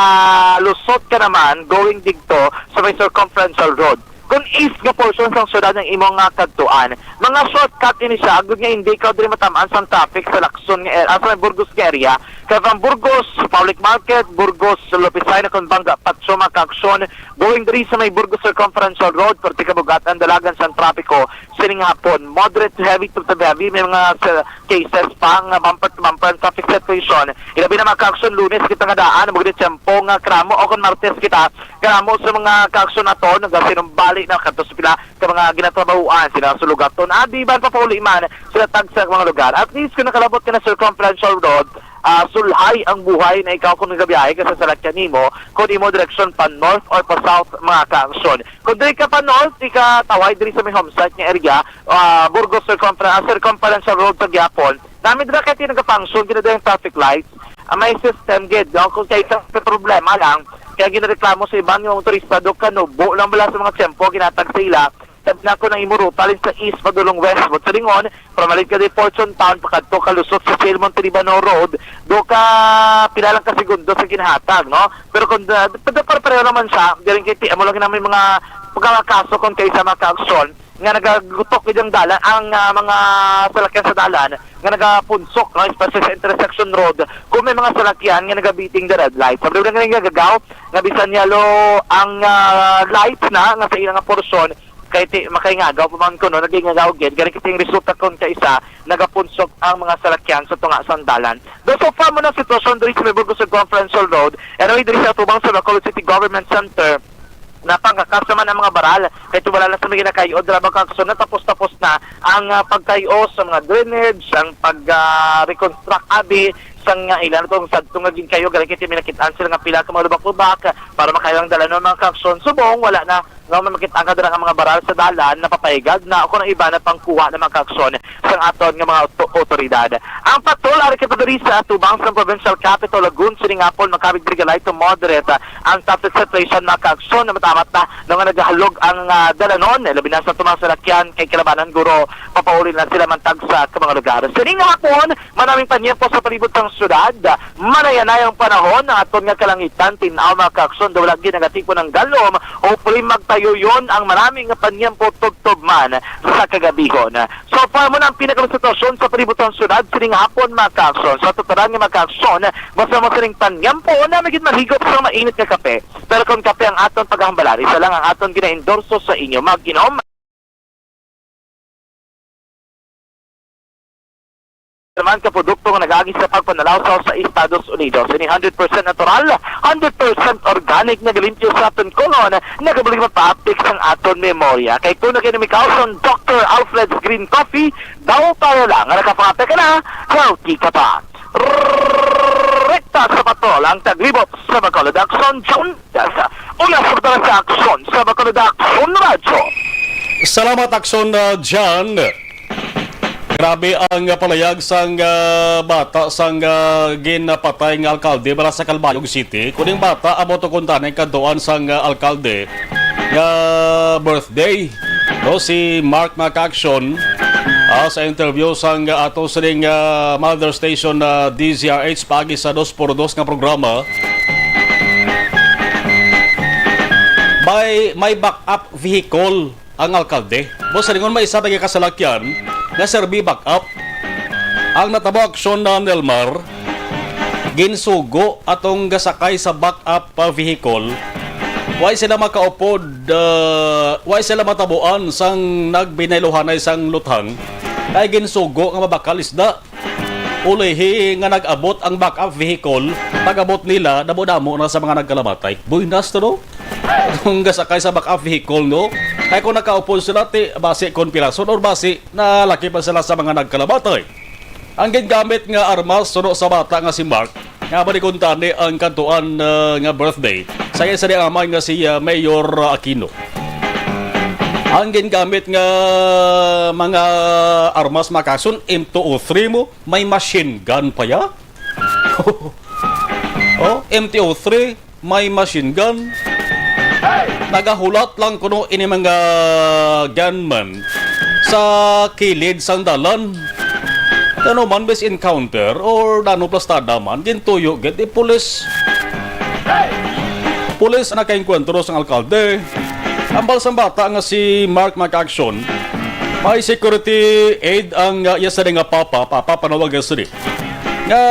lusot ka naman going didto sa may circumferential road. Kung east nga portion sang syudad ang imong nga kadtuan, mga shortcut ini siya, agud nga hindi ka diri matamaan sang traffic sa Lacson nga er-, ah, sa may Burgos nga area. Kaya from Burgos Public Market, Burgos Lopez Jaena, kung bangga patso, mga kaaksyon, going diri sa may Burgos Circumferential Road, perti kabugat ang dalagan sang trapiko sining hapon. Moderate to heavy to heavy, may mga sa cases pa nga bumper to bumper ang traffic situation. Ilabi na, mga kaaksyon, Lunes kita nga daan, mo gid tiyempo nga kramo, o kung Martes kita, karamo sa mga kaaksyon naton, nagasinumbali na kadto sa pila ka mga ginatrabahuan sila sa lugar ton. Abi, ban papauli man sila tag sa mga lugar. At least kung nakalabot ka na circumferential road, ah, sulhay ang buhay na ikaw kung nagabiyahe ka sa salakyan nimo, kung imo direksyon pa north or pa south, mga kaaksyon. Kung diri ka pa north, ika taway diri sa may home site nga area, ah, Burgos circumfer-, ah, circumferential road sa gihapon. Nami dira kay nagafunction gid ang traffic lights. Ah, may system gid, no? Kung kay isang problema lang, kaya ginareklamo sa iban nga mga turista, do kanubo lang bala sa mga tiyempo ginatag sa ila. Sabi na ko nang imo ruta, alin sa east padulong west, but sa lingon, pamalit ka di Fortune Town, pakadto ka lusot sa Phil Montelibano Road, do ka pila lang ka segundo sa ginahatag, no? Pero kung, ah, pero pareho naman siya, diri kay ti-, amo lang na may mga pagkakaso kung kay sa mga kaaksyon nga nagagutok gid ang dalan, ang, ah, mga salakyan sa dalan nga nagapunsok, no, especially sa intersection road, kung may mga salakyan nga nagabiting the red light. Sabi lang nga nagagaw nga bisan yellow ang, ah, lights na nga sa ilang nga porsyon, kay ti-, makaingagaw pa man kuno, nagingagaw gid. Gani kiting resulta kon kaisa nagapunsok ang mga salakyan sa tunga sang dalan. Do, so far mo na sitwasyon diri sa may Burgos Circumferential Road, anyway, diri sa atubang sa Bacolod City Government Center, napangkakas naman ang mga baral. Kay wala lang sa mga ginakay-od, drama kag so natapos-tapos na ang, ah, pagkayo sa mga drainage, ang pag, ah, reconstruct abi sa nga ilan itong sadto nga ginkayo, galing kay may nakit-an sila nga pila ka mga lubak-lubak para makayo ang dalanon, mga kaaksyon. Subong wala na nga makit-an ka dira nga mga baral sa dalan, napapahigad na, o kon ang iba, napangkuha na, mga kaaksyon, sang aton nga mga oto-, otoridad. Ang patrol ari kita diri sa atubang sa provincial capital, Lagun, sining hapon, makabig diri light to moderate, ah, ang traffic situation, mga kaaksyon, na matamat na no nga nagahalog ang, ah, dalanon, labi na sa tumang salakyan, kay kalabanan guro, papauli na sila mantag sa ka mga lugar. Sining hapon, manaming panyempo sa palibot sang syudad, manayanay ang panahon, ang aton nga kalangitan, tin-aw, mga kaaksyon, daw lagi nagatipon ang galom, hopefully magtayo yon ang manami nga panyempo tubtob man sa kagabihon. So far mo na ang pinakang sitwasyon sa palibot sang syudad sining hapon, mga kaaksyon. Sa totalan nga, mga kaaksyon, basta mo sining panyempo, na magid malhigop sa mainit nga kape. Pero kung kape ang aton paghambalan, isa lang ang aton ginaendorso sa inyo, mag-inom naman ka produkto nga nag-agi sa pagpanalawsaw sa Estados Unidos. Ini hundred percent natural, hundred percent organic, nagalimpyo sa aton kolon, nagabulig mapaapik sang aton memorya. Kay kung nag-inom ikaw sa Doctor Alfred's Green Coffee, daw para lang nga nakapangape ka na, healthy ka pa. Rekta sa patrol ang taglibot sa Bacolod Aksyon, John Dasa. Una sa Bacolod Aksyon, sa Bacolod Aksyon Radyo. Salamat, Aksyon, uh, John. Grabe ang, uh, palayag sang, uh, bata sang, uh, ginapatay nga alkalde para sa Calbayog City. Kuning bata, amo to kuntani kadtuan sang, uh, alkalde nga birthday. No, si Mark, mga kaaksyon, ah, sa interview sang, ah, ato sining, ah, mother station na D Z R H paagi sa Dos por Dos nga programa, may, may backup vehicle ang alkalde. Mo silingon may isa pa ka salakyan nga serbi backup. Ang natabo, Aksyon, na Nelmar, ginsugo atong gasakay sa backup pa vehicle. Way sila makaupod, ah, way sila matabuan sang nagbinayluhanay sang luthang, kay ginsugo nga mabakal isda. Ulihi nga nag-abot ang backup vehicle, pag-abot nila, damo-damo na sa mga nagkalamatay. Buenas to, no? Kung gasakay sa backup vehicle, no? Kay kung nakaupod sila, ti, basi kon pirason or basi nalaki pa sila sa mga nagkalamatay. Ang gingamit nga armas suno sa bata nga si Mark, nga manikuntani ang kadtuan, ah, nga birthday sa iya sa amay nga si, ah, Mayor, ah, Aquino. Ang gingamit nga mga armas, mga kaaksyon, M two oh three mo, may machine gun pa ya. Oh, M two oh three, may machine gun. Nagahulat lang kuno ini mga gunman sa kilid sang dalan. Kano man, bis encounter or daw plastada man, gintuyo gid ni pulis. Pulis ang nakaengkwentro sang alkalde. Hambal sang bata nga si Mark, mga kaaksyon, may security aid ang, uh, iya sini nga papa, papa panawag sini, nga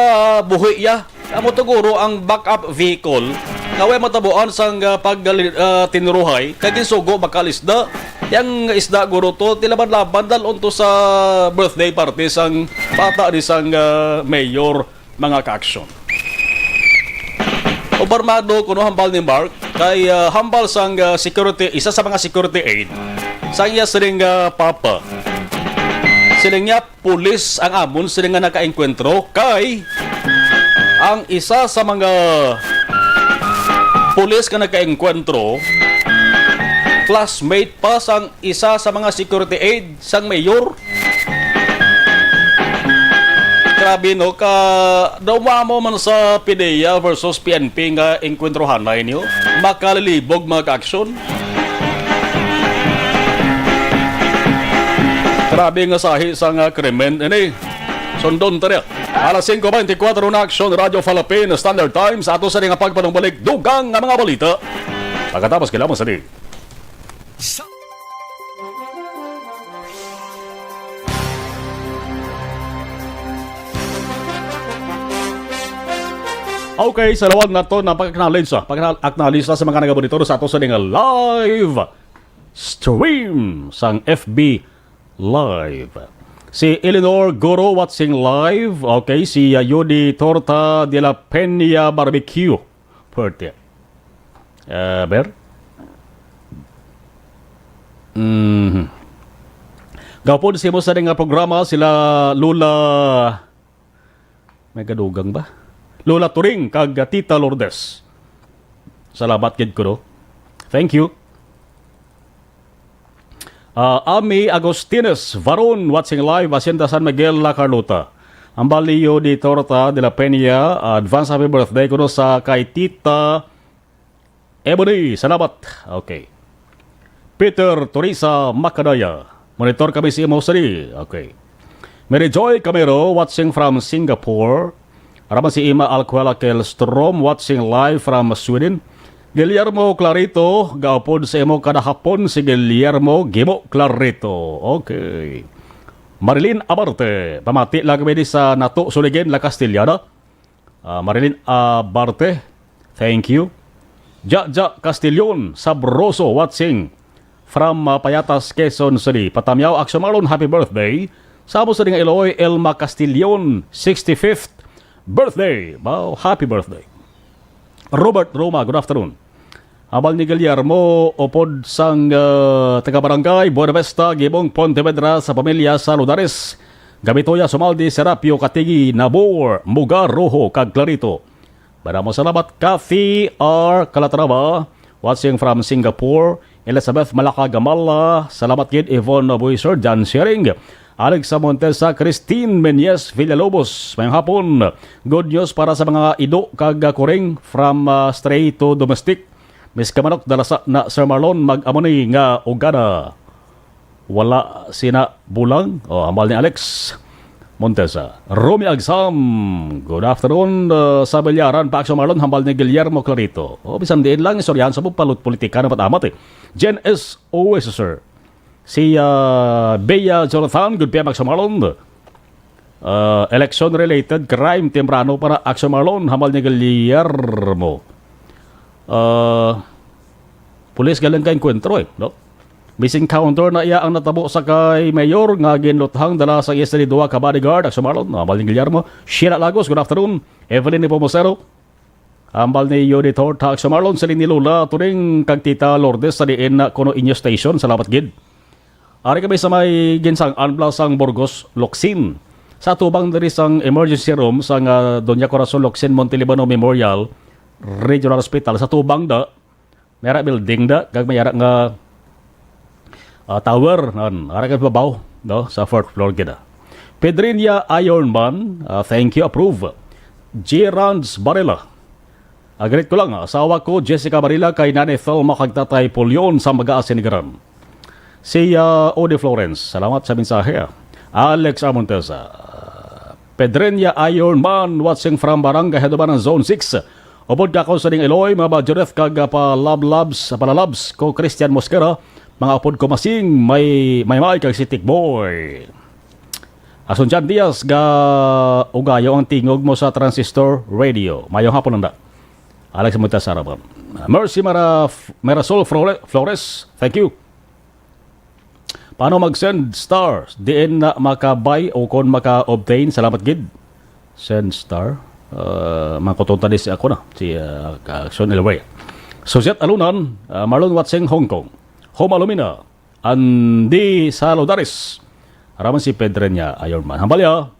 buhi iya. Amo to guro ang backup vehicle nga way matabuan sang, ah, pag, ah, tinruhay kay ginsugo bakal isda. Yang isda guro to, ti laban-laban dal-on to sa birthday party sang bata ni sang, ah, mayor, mga kaaksyon. Ubarmado kuno hambal ni Mark kay, ah, hambal sang, ah, security, isa sa mga security aid sang iya sining, ah, papa. Siling niya, pulis ang amon sila nga nakaengkwentro kay ang isa sa mga pulis nga nakaengkwentro, classmate pa sang isa sa mga security aid sang mayor. Grabe, no? Ka, daw mo man sa PDEA versus PNP nga engkwentrohanay niyo. Makalilibog, mga kaaksyon. Grabe nga sahi sa nga krimen ini. Sundon ta niya. Alas singko beintikwatro na, Aksyon Radio Philippine Standard Time. Sa ato sa nga pagpanumbalik, dugang nga mga balita. Pagkatapos, kailangan sa di. Okay, sa lawag nato na pag-acknowledge, ah, pag-acknowledge sa mga nagabonitor sa ato sa nga live stream sang F B Live. Si Eleanor Goro watching live. Okay, si, uh, Yodi Torta de la Peña Barbecue. Pwerte. Uh, Ber? Mm. Gapon sa imo sa nga programa sila Lola, may kadugang ba? Lola Turing kag Tita Lourdes. Salamat gid ko, no? Thank you. Ah, Ami Agustines Varon, watching live, Hacienda San Miguel, La Carlota. Ang Balio di Torta de la Peña, advance happy birthday kuno sa kay Tita Ebony. Salamat. Okay. Peter Teresa Macadaya, monitor kami sa imo sini. Okay. Mary Joy Camero, watching from Singapore. Ara man si Ima Alcuela Kelstrom, watching live from Sweden. Guillermo Clarito, gaupod sa imo kada hapon si Guillermo Gimo Clarito. Okay. Marilyn Abarte, pamati lang kami di sa Nato, Suligen, La Castellana. Ah, Marilyn Abarte, thank you. Jaja Castillon, Sabroso, watching from, ah, Payatas, Quezon City. Patamyaw, Action Marlon, happy birthday. Sa amo sa nga Iloy, Elma Castillon, sixty-fifth birthday. Wow, happy birthday. Robert Roma, good afternoon. Abal ni Guillermo, upod sang, ah, taga-barangay Buenavista, Gibong, Pontevedra, sa pamilya sa Ludares. Gabitoya, Sumaldi, Serapio, Katigi, Nabor, Muga, Rojo, kag Clarito. Madamo salamat, Kathy R. Calatrava, watching from Singapore. Elizabeth Malaka Gamala, salamat gid, Yvonne Buiser, Jan Sharing, Alex Montesa, Christine Menyes Villalobos. Mayong hapon. Good news para sa mga ido kag, ah, kuring from, ah, stray to domestic. Miss Kamanok, dalasa na, Sir Marlon, mag-amo ni nga ugana. Wala sina bulang. Oh, hambal ni Alex Montesa. Romy Agsam, good afternoon. Uh, sa Bilyaran, pa Action Marlon, hambal ni Guillermo Clarito. Oh, bisan diin lang, istoryahan sa mo, palut politika na matamat eh. Jen S. Oweso, sir. Si, uh, Bea Jonathan, good P M Action Marlon. Uh, election-related crime, temprano para Action Marlon, hambal ni Guillermo. Uh, Pulis galing ka enkwentro eh, no? Missing counter na iya ang natabo sa kay Mayor nga ginluthang dala sa iya sa duwa ka bodyguard, Action Marlon, ah, Maling Guillermo. Sheila Lagos, good afternoon. Evelyn Nepomuceno, ambal ni Yodi Thor, Action Marlon, siling ni Lola Turing kag Tita Lourdes sa diin na kuno inyo station. Salamat gid. Ari kami sa may Ginsang-an, Blasang, Burgos, Locsin. Sa tubang diri sang emergency room sang, ah, Doña Corazon Locsin Montelibano Memorial Regional Hospital, sa tubang da, may ara building da, kag may ara nga, ah, tower, nan, ara kag babaw, no, sa fourth floor gid, ah. Pedrinia Ironman, ah, thank you, approve. G. Rands Barela, ah, greet ko lang, ah, asawa ko, Jessica Barela, kay Nanay Thelma kag Tatay Pulion sa Magaa, Sinigaran. Si, ah, Odi Florence, salamat sa mensahe, ah. Alex Armontes, ah, Pedrenia Iron Man, watching from Barangay Hadubanan, Zone six. Upod ka ko sa ding Iloy, mga Bajoreth kag, ah, palabs, palalabs ko, Christian Mosquera, mga upod ko Masing, may, may, may kag si Tikboy. Asunjan Diaz, ga ugayo ang tingog mo sa transistor radio. Mayong hapon, nanda. Alex Mutas Arabon. Mercy Mara-, Marasol Flore-, Flores, thank you. Paano mag-send star? Diin na maka-buy o kon maka-obtain? Salamat gid. Send star. Uh, mangkutonta ni si ako na, si, uh, Action Elway. Suzette Alunan, uh, Marlon Watsing, Hong Kong. Home Alumina, Andy Salodares. Araman si Pedrenia Ironman. Hambalya,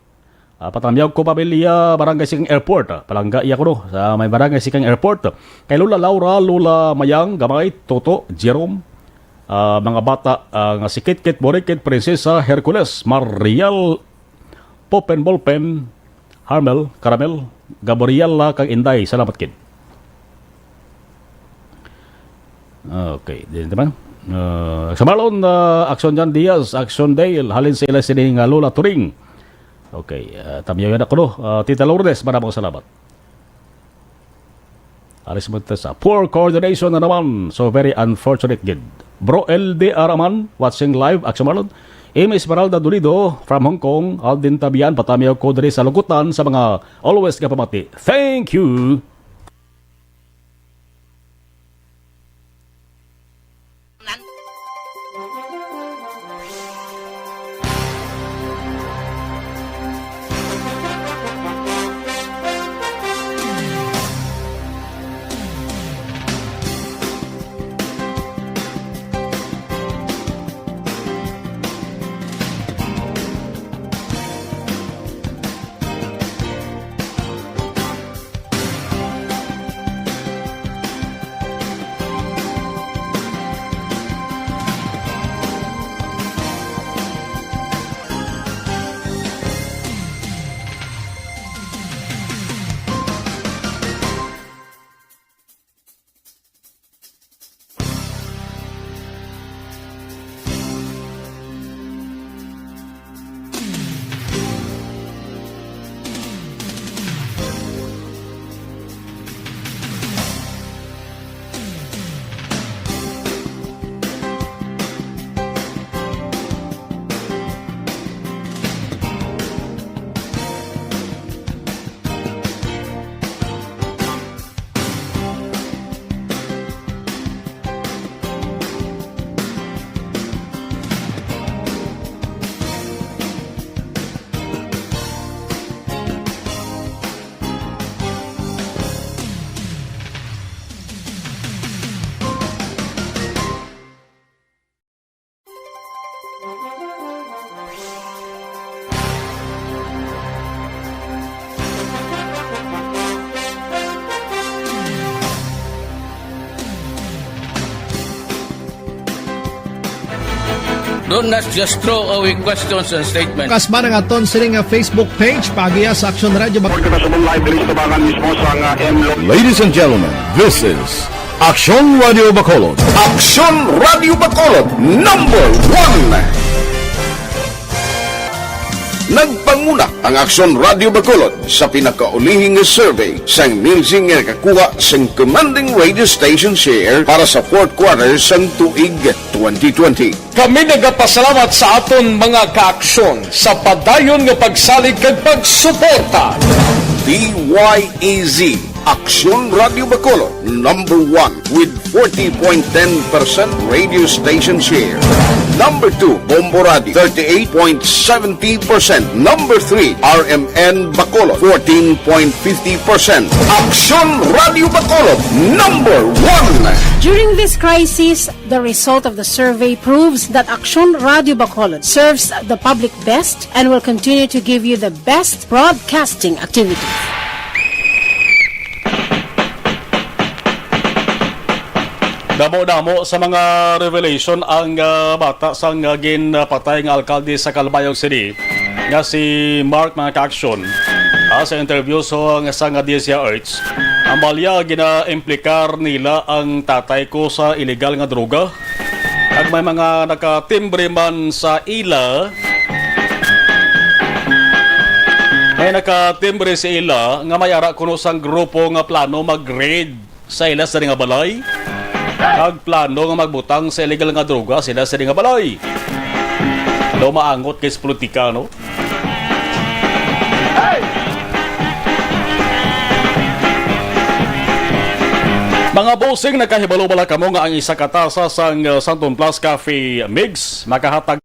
Ah, patamyaw ko pamilya, Barangay Sikang Airport. Ah, palangga iya kuno sa may Barangay Sikang Airport. Kay Lola Laura, Lola Mayang, Gamay, Toto, Jerome. Ah, mga bata, ah, nga si Kitkit, Borikit, Prinsesa, Hercules, Mariel, Popen, Bolpen, Harmel, Caramel, Gabriela, kag Inday. Salamat, kid. Okay, din naman. Ah, sa Marlon, ah, Action Jan Diaz, Action Dale, halin sila sini nga Lola Turing. Okay, ah, tamyaw yan ako, no? Ah, Tita Lourdes, maraming salamat. Aris Montesa, poor coordination na naman. So, very unfortunate gid. Bro L D Araman, watching live, Action Marlon. Amy Esmeralda Dolido, from Hong Kong, Alden Tabian, patamyaw ko diri sa Lukutan sa mga always nga pamati. Thank you! Do not just throw away questions and statements. Kas man ang aton sini nga Facebook page, paagiha sa Aksyon Radio Bacolod. Kita sa live diri sa tabangan mismo sa nga M Lo- Ladies and gentlemen, this is Aksyon Radio Bacolod. Aksyon Radio Bacolod, number one. Nagpanguna ang Aksyon Radio Bacolod sa pinakaulihing survey sang Nielsen nga nakakuha sang commanding radio station share para sa fourth quarter sang tuig twenty twenty. Kami nagapasalamat sa aton mga kaaksyon sa padayon nga pagsalig kag pagsuporta. D Y E Z, Aksyon Radio Bacolod, number one with forty point ten percent radio station share. Number two, Bombo Radio, thirty-eight point seventy percent. Number three, R M N Bacolod, fourteen point fifty percent. Aksyon Radio Bacolod, number one. During this crisis, the result of the survey proves that Aksyon Radio Bacolod serves the public best and will continue to give you the best broadcasting activities. Damo-damo sa mga revelation ang, ah, bata sang, ah, ginpatay nga alkalde sa Calbayog City nga si Mark, mga kaaksyon. Ah, sa interview sa, sa nga D Z H, ang balya gina-implikar nila ang tatay ko sa illegal nga droga. Kag may mga nakatimbre man sa ila, may nakatimbre sa ila nga may ara kuno sang grupo nga plano mag-raid sa ila sini nga balay, kag plano nga magbutang sa illegal nga droga sa ila sini nga balay. Daw maangot kay sa politika, no? Mga bossing, nakahibalo bala kamo nga ang isa ka tasa sang, uh, Santon Plus Coffee Mix makahatag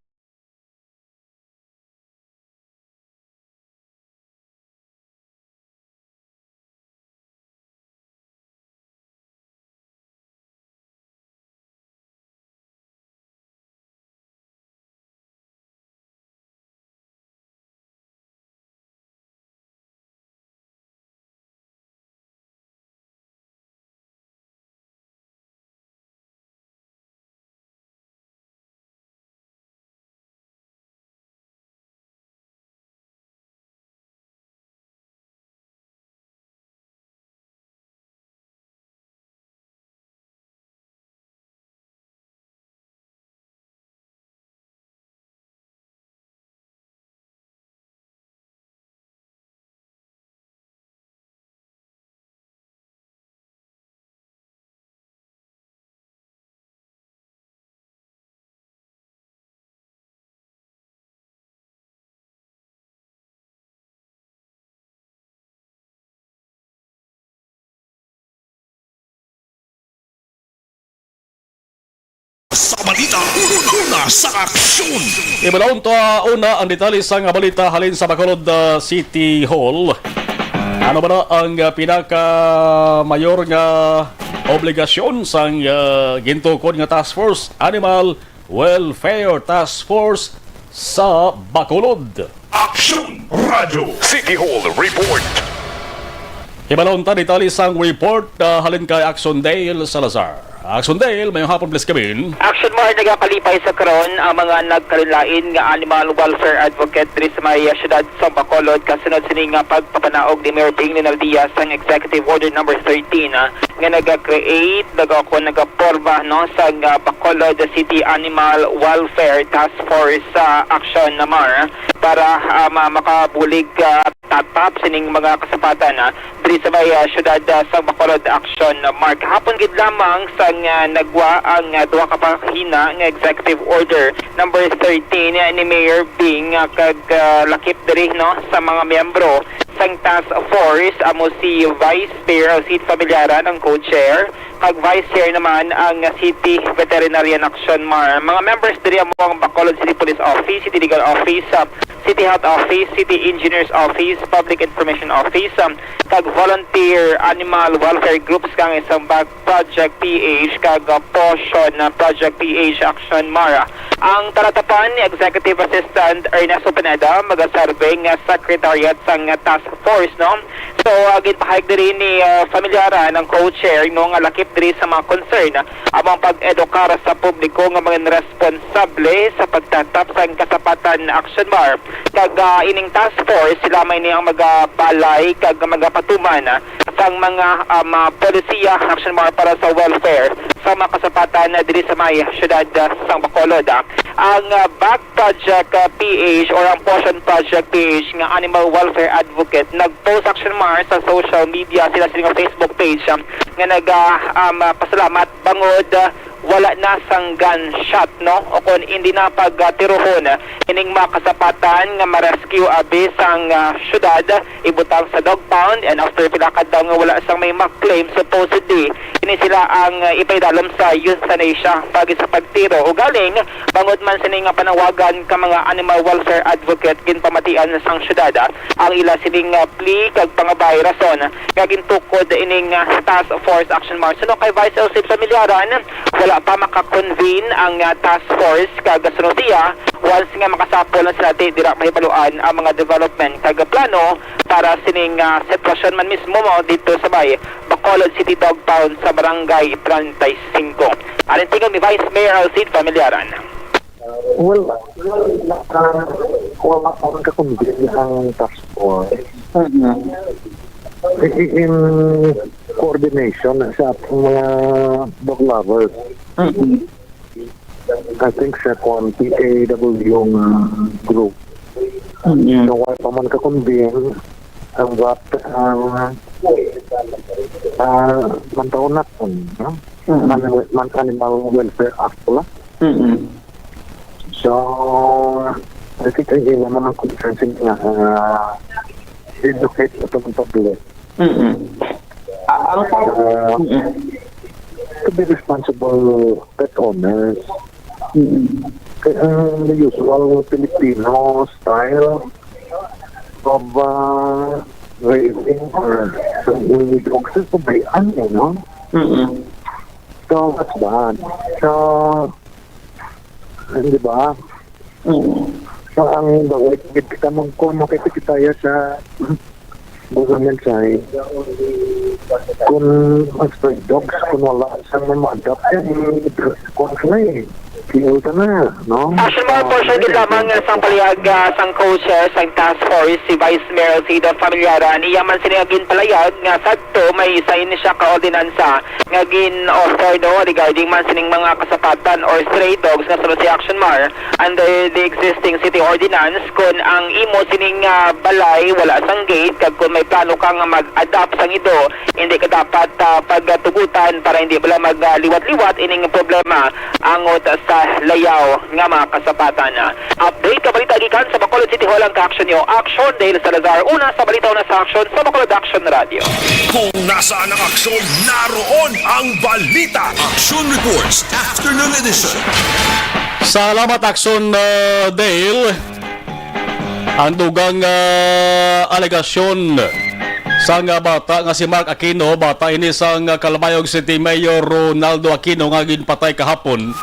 Sa balita, una sa aksyon. Ibalaon ta una ang detalye sang balita halin sa Bacolod, ah, City Hall. Ano ba na ang, ah, pinaka mayor nga obligasyon sang, ah, gintukod nga Task Force Animal Welfare Task Force sa Bacolod? Aksyon Radyo City Hall Report. Hibalon ta detalye sang report, ah, halin kay Action Dale Salazar. Action Dale, mayong hapon, please come in. Action Mar, nagakalipay sa karon ang mga nagkalain-lain nga animal welfare advocate diri sa may, ah, siyudad sa Bacolod kasunod sini nga pagpapanaog ni Mayor Bing Leonel Diaz sang Executive Order Number thirteen, ah, nga naga-create, nagako, nagaporma, no, sa, ah, Bacolod City Animal Welfare Task Force, ah, Action Mar para, ah, ma-, makabulig, ah, tatap sining mga kasapatan, ah, diri sa may, ah, siyudad, ah, sa Bacolod. Action Mar, kahapon gid lamang sang, ah, nagwa ang, ah, duha ka pahina nga Executive Order Number thirteen, ah, ni Mayor Bing, ah, kag, ah, lakip diri, no, sa mga miyembro sang task force, amo si Vice Mayor Alcide Familiaran ang co-chair, kag Vice Chair naman ang City Veterinarian Action Mar. Mga members diri amo ang Bacolod City Police Office, City Legal Office, ah, City Health Office, City Engineers Office, Public Information Office, um, kag volunteer animal welfare groups kang isang bag Project P H kag, uh, Potion, uh, Project P H Action Mar. Ang talatapan ni Executive Assistant Ernesto Pineda, magasarbe nga secretariat sang, uh, task Force, no? So, uh, ginpahayag diri ni, uh, Familiaran ang co-chair, no, nga lakip diri sa mga concern, uh, ang mga pag-edukar sa publiko nga mga responsable sa pagtatap sang kasapatan, Action Mar. Kag, uh, ining task force, sila may ni ang magabalay kag magapatuman, uh, sang mga, um, uh, polisiya, Action Mar, para sa welfare sa mga kasapatan, uh, diri sa may siyudad, uh, sang Bacolod, uh. Ang, uh, back Project, uh, P H or ang Potion Project P H nga animal welfare advocate nag-post, Action Mar, sa social media, sila sila nga Facebook page, um, nga nag, uh, um, uh, pasalamat bangod, uh, wala na sang gunshot, no, o kon hindi na pagtirohon, uh, ining mga kasapatan nga ma-rescue abi sang, uh, syudad, ibutang sa dog pound, and after pila ka adlaw nga wala sang may ma-claim, supposedly ini sila ang, uh, ipaidalom sa euthanasia pag sa pagtiro. Ugaling, bangod man sini nga panawagan ka mga animal welfare advocate, ginpamatian sang syudad, ah, ang ila sining, ah, plea kag pangabay, rason nga gintukod ining, ah, task force, Action Mar. Suno kay Vice L C Familiaran, wala pa maka-convene ang, ah, task force, kag suno siya, once nga makasapol na sila, ti dira mahibaluan ang mga development kag plano para sining, ah, sitwasyon man mismo mao dito sa may Bacolod City Dog Pound sa Barangay treinta y cinco. Aring tingog ni Vice Mayor Alcid Familiaran. Well, uh, wala pa man ka-convene ang task force. Mm-hmm. I-, i-, in coordination sa atong mga dog lovers. Mm-hmm. I think sa kwan, P A W nga group. Mm-hmm. So, wala pa man ka-convene ang what, uh, uh, mantaon naton, no? Mm-hmm. Animal, man, Animal Welfare Act pala. Mm-mm. So, I think ang ila man ang concern sila nga, ah, educate sa atong public. Mm-mm. Ah, ang pa- Ah, Mm-mm. To be responsible pet owners. Mm-mm. Kaya ang the usual Filipino style of, ah, raising or dogs is pabayaan, eh, no? Mm-mm. So, what's that? So, di ba? Mm. So, ang dawit, gid kita magkuha, makikita tayo sa government side. Kung ang stray dogs, kung wala sa may ma-adopt, eh, kung sila eh, kill ka na, no? Actually, mga Ah, portion gid lamang nga sang palihag, ah, sang co-chair sang task force, si Vice Mayor Alcida Familiaran, iya man sini nga ginpalayag nga sadto may isa ini siya ka ordinansa nga gin-offer, no, regarding man sining mga kasapatan or stray dogs nga sunod si Action Mar under the existing city ordinance, kun ang imo sining, ah, balay wala sang gate kag kun may plano ka nga mag-adopt sang ido, hindi ka dapat, ah, pagtugutan para hindi bala magliwat-liwat ining problema angot sa layaw nga mga kasapatan. Update ka balita gikan sa Bacolod City Hall ang ka-action nyo. Action, Dale Salazar. Una sa balita, una sa action sa Bacolod Action Radio. Kung nasaan ang aksyon, naroon ang balita. Action Reports, Afternoon Edition. Salamat, Action, uh, Dale. Ang dugang, uh, alegasyon sang, uh, bata nga si Mark Aquino, bata ini sang, uh, Calbayog City Mayor Ronaldo Aquino nga ginpatay kahapon.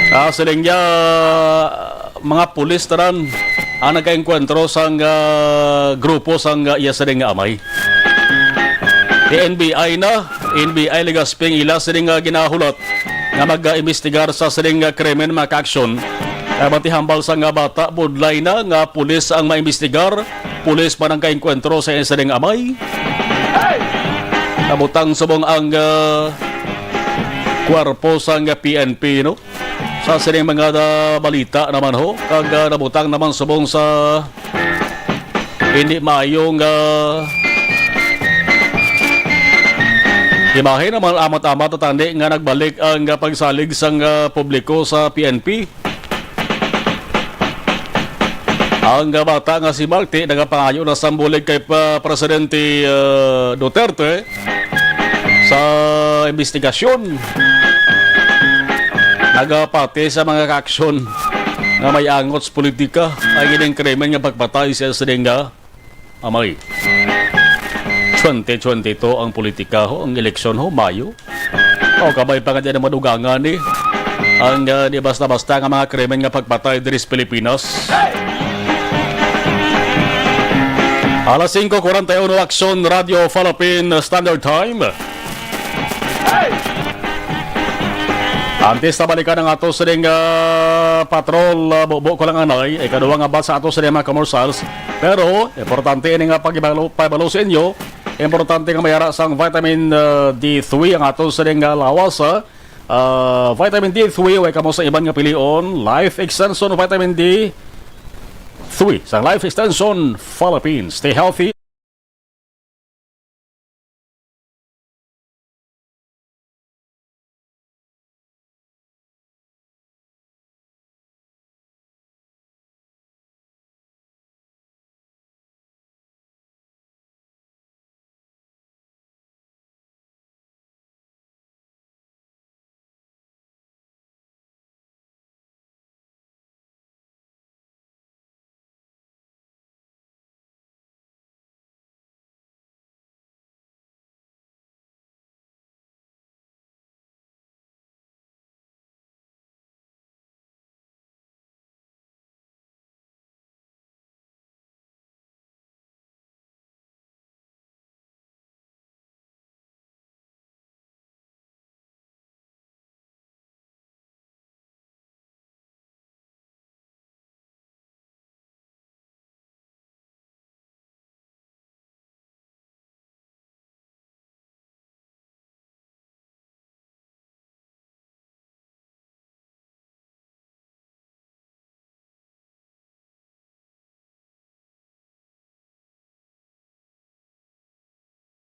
Ah, siling niya, mga pulis tanan ang nagkaengkwentro sang, ah, grupo sang, ah, iya siling nga amay. N B I na, N B I Legazpi ang ila siling nga ginahulat nga mag-imbestigar sa siling nga krimen, mga ka-aksyon. Ah, bati hambal sang bata, budlay na nga pulis ang maimbestigar, pulis man ang kaengkwentro sa iya siling amay. Nabutang subong ang, ah, kwarpo sang P N P, no? Sa sining mga, ah, balita naman ho, kag, ah, nabutang naman subong sa hindi maayo nga imahe naman, amat-amat tani nga nagbalik ang, ah, pagsalig sang, ah, publiko sa P N P. Ang, ah, bata nga si Mark, ti nagapangayo na sang bulig kay pa-, Presidente, ah, Duterte sa imbestigasyon. Nagapati sa mga kaaksyon nga may angot sa politika ang ining krimen nga pagpatay sa sining nga amay. Twenty twenty-two ang politika ho, ang eleksyon ho, Mayo. O, kabay pa nga di na madugangan ni ang, ah, di basta-basta nga mga krimen nga pagpatay diri sa Pilipinas. Alas singko kuwarenta y uno, Aksyon Radio Philippine Standard Time. Antes na balikan ang ato sining, ah, patrol, ah, bubo ko lang anay, ikaduha nga bat sa ato sining mga commercials. Pero, importante ini nga pagibalo-, pabalo sa inyo, importante nga mayara sang vitamin, ah, D three ang ato sining, ah, lawas, ah. Ah, vitamin D three, way kamo sa iban nga pilion, Life Extension Vitamin D three sa Life Extension Philippines. Stay healthy.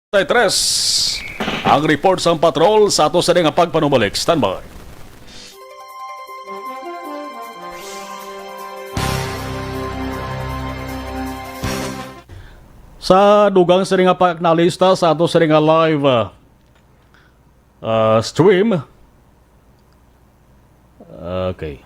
Tay tres. Ang report sang patrol sa ato sa nga pagpanumalik. Standby. Sa dugang sa nga pagpanalista sa ato sa nga live, ah, ah, stream. Okay.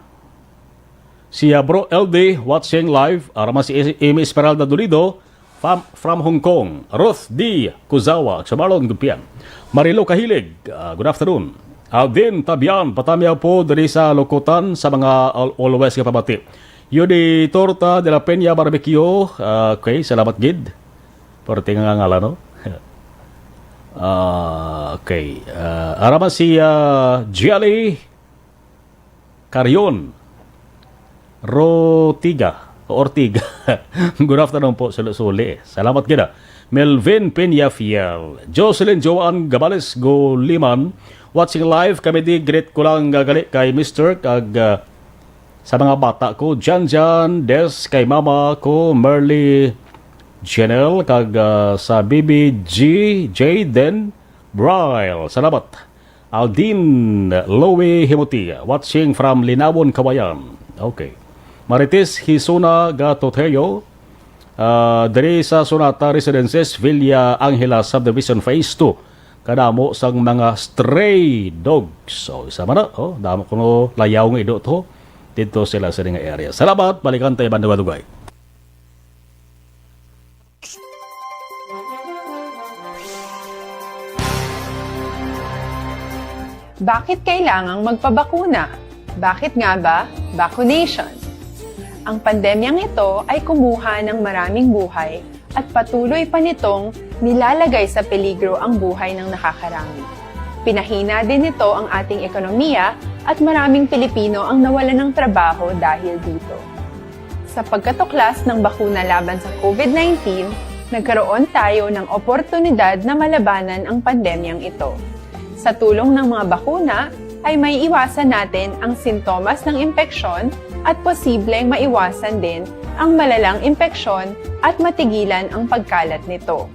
Si, ah, Bro L D watching live. Ara man si Amy Esmeralda Dolido from, from Hong Kong. Ruth D Kuzawa, sa Marlon Gudpian. Marilo Kahilig, ah, good afternoon. Aldin Tabian, patamiaw po diri sa Lukutan sa mga al-, always nga pabati. Yudi Torta de la Peña Barbecue, ah, okay, salamat gid. Perti nga ngalan, no? Ah, okay. Ah, ara man si, ah, Jelly Carion Rotiga, Ortiga. Good afternoon po, suli-suli. Salamat gid, ah. Melvin Peñafiel, Jocelyn Joan Gabales Goliman, watching live kami di, greet ko lang, ah, gali kay Mister kag, ah, sa mga bata ko, Jan Jan, Des, kay mama ko, Merly, Janelle, kag, ah, sa B B G, Jaden, Bryle. Salamat. Aldin, Louie Himuti, watching from Linawon, Kawayan. Okay. Marites Hisuna Gatoteo, ah, diri sa Sonata Residences, Villa Angela Subdivision Phase two. Kadamo sang mga stray dogs. So, isa man na, oh, damo kuno layaw nga ido to. Dito sila sa nga area. Salamat, balikan tayo bandugay-dugay. Bakit kailangang magpabakuna? Bakit nga ba vaccination? Ang pandemyang ito ay kumuha ng maraming buhay at patuloy pa nitong nilalagay sa peligro ang buhay ng nakakarami. Pinahina din nito ang ating ekonomiya at maraming Pilipino ang nawalan ng trabaho dahil dito. Sa pagkatuklas ng bakuna laban sa COVID nineteen, nagkaroon tayo ng oportunidad na malabanan ang pandemyang ito. Sa tulong ng mga bakuna, ay may iwasan natin ang sintomas ng impeksyon at posibleng maiwasan din ang malalang impeksyon at matigilan ang pagkalat nito.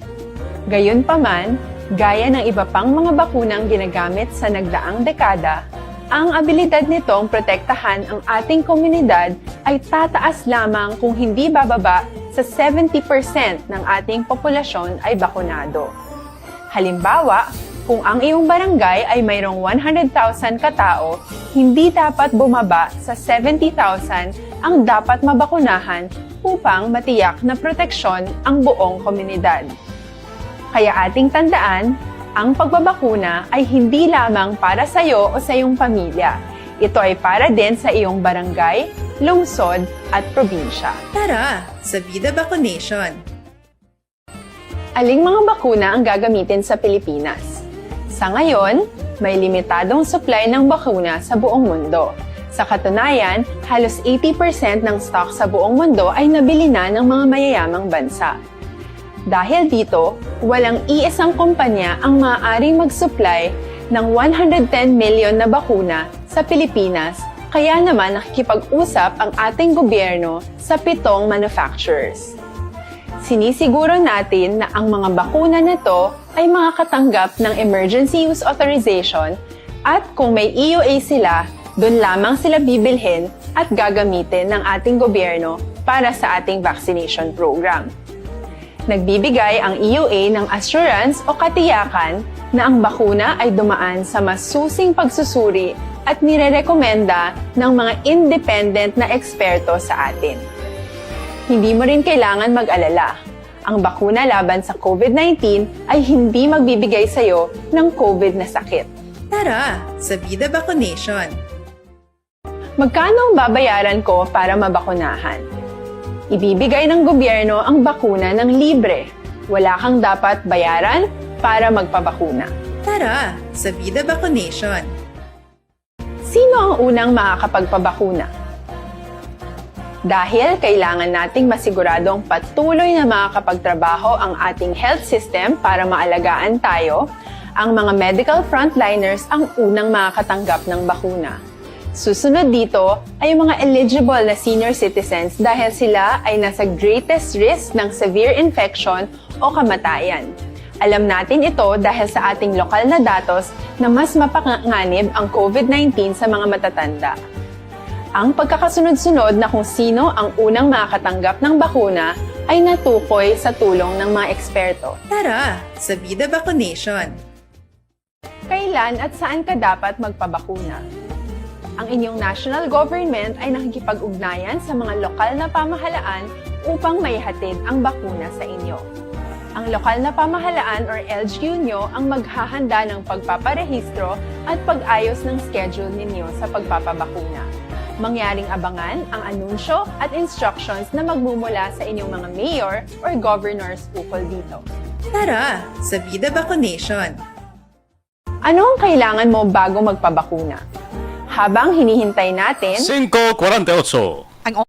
Gayunpaman, gaya ng iba pang mga bakunang ginagamit sa nagdaang dekada, ang abilidad nitong protektahan ang ating komunidad ay tataas lamang kung hindi bababa sa seventy percent ng ating populasyon ay bakunado. Halimbawa, kung ang iyong barangay ay mayroong one hundred thousand katao, hindi dapat bumaba sa seventy thousand ang dapat mabakunahan upang matiyak na proteksyon ang buong komunidad. Kaya ating tandaan, ang pagbabakuna ay hindi lamang para sa iyo o sa iyong pamilya. Ito ay para din sa iyong barangay, lungsod, at probinsya. Tara, sa Vida Vaccination! Aling mga bakuna ang gagamitin sa Pilipinas? Sa ngayon, may limitadong supply ng bakuna sa buong mundo. Sa katunayan, halos eighty percent ng stock sa buong mundo ay nabili na ng mga mayayamang bansa. Dahil dito, walang iisang kumpanya ang maaaring mag-supply ng one hundred ten million na bakuna sa Pilipinas, kaya naman nakikipag-usap ang ating gobyerno sa pitong manufacturers. Sinisiguro natin na ang mga bakuna na to ay makakatanggap ng emergency use authorization, at kung may E U A sila, dun lamang sila bibilhin at gagamitin ng ating gobyerno para sa ating vaccination program. Nagbibigay ang E U A ng assurance o katiyakan na ang bakuna ay dumaan sa masusing pagsusuri at nirerekomenda ng mga independent na eksperto sa atin. Hindi mo rin kailangan mag-alala. Ang bakuna laban sa COVID nineteen ay hindi magbibigay sa iyo ng COVID na sakit. Tara sa Vida Vaccination! Magkano ang babayaran ko para mabakunahan? Ibibigay ng gobyerno ang bakuna ng libre. Wala kang dapat bayaran para magpabakuna. Tara sa Vida Vaccination! Sino ang unang makakapagpabakuna? Dahil kailangan nating masiguradong patuloy na makakapagtrabaho ang ating health system para maalagaan tayo, ang mga medical frontliners ang unang makakatanggap ng bakuna. Susunod dito ay ang mga eligible na senior citizens dahil sila ay nasa greatest risk ng severe infection o kamatayan. Alam natin ito dahil sa ating lokal na datos na mas mapanganib ang COVID nineteen sa mga matatanda. Ang pagkakasunod-sunod na kung sino ang unang makakatanggap ng bakuna ay natukoy sa tulong ng mga eksperto. Tara sa Vida Vaccination! Kailan at saan ka dapat magpabakuna? Ang inyong national government ay nakikipag-ugnayan sa mga lokal na pamahalaan upang maihatid ang bakuna sa inyo. Ang lokal na pamahalaan or L G U nyo ang maghahanda ng pagpaparehistro at pag-ayos ng schedule ninyo sa pagpapabakuna. Mangyaring abangan ang anunsyo at instructions na magmumula sa inyong mga mayor or governors ukol dito. Tara sa Vida Vaccination! Ano ang kailangan mo bago magpabakuna? Habang hinihintay natin, Singko kwarenta y otso. Ang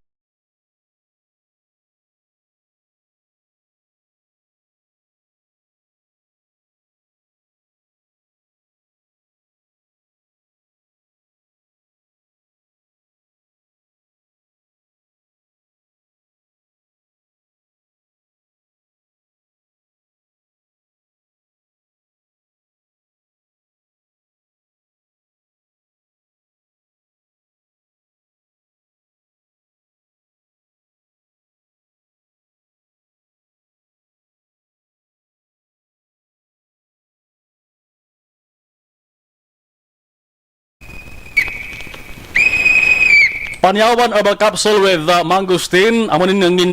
Panyawan herbal capsule with, uh, mangosteen, amo ni ang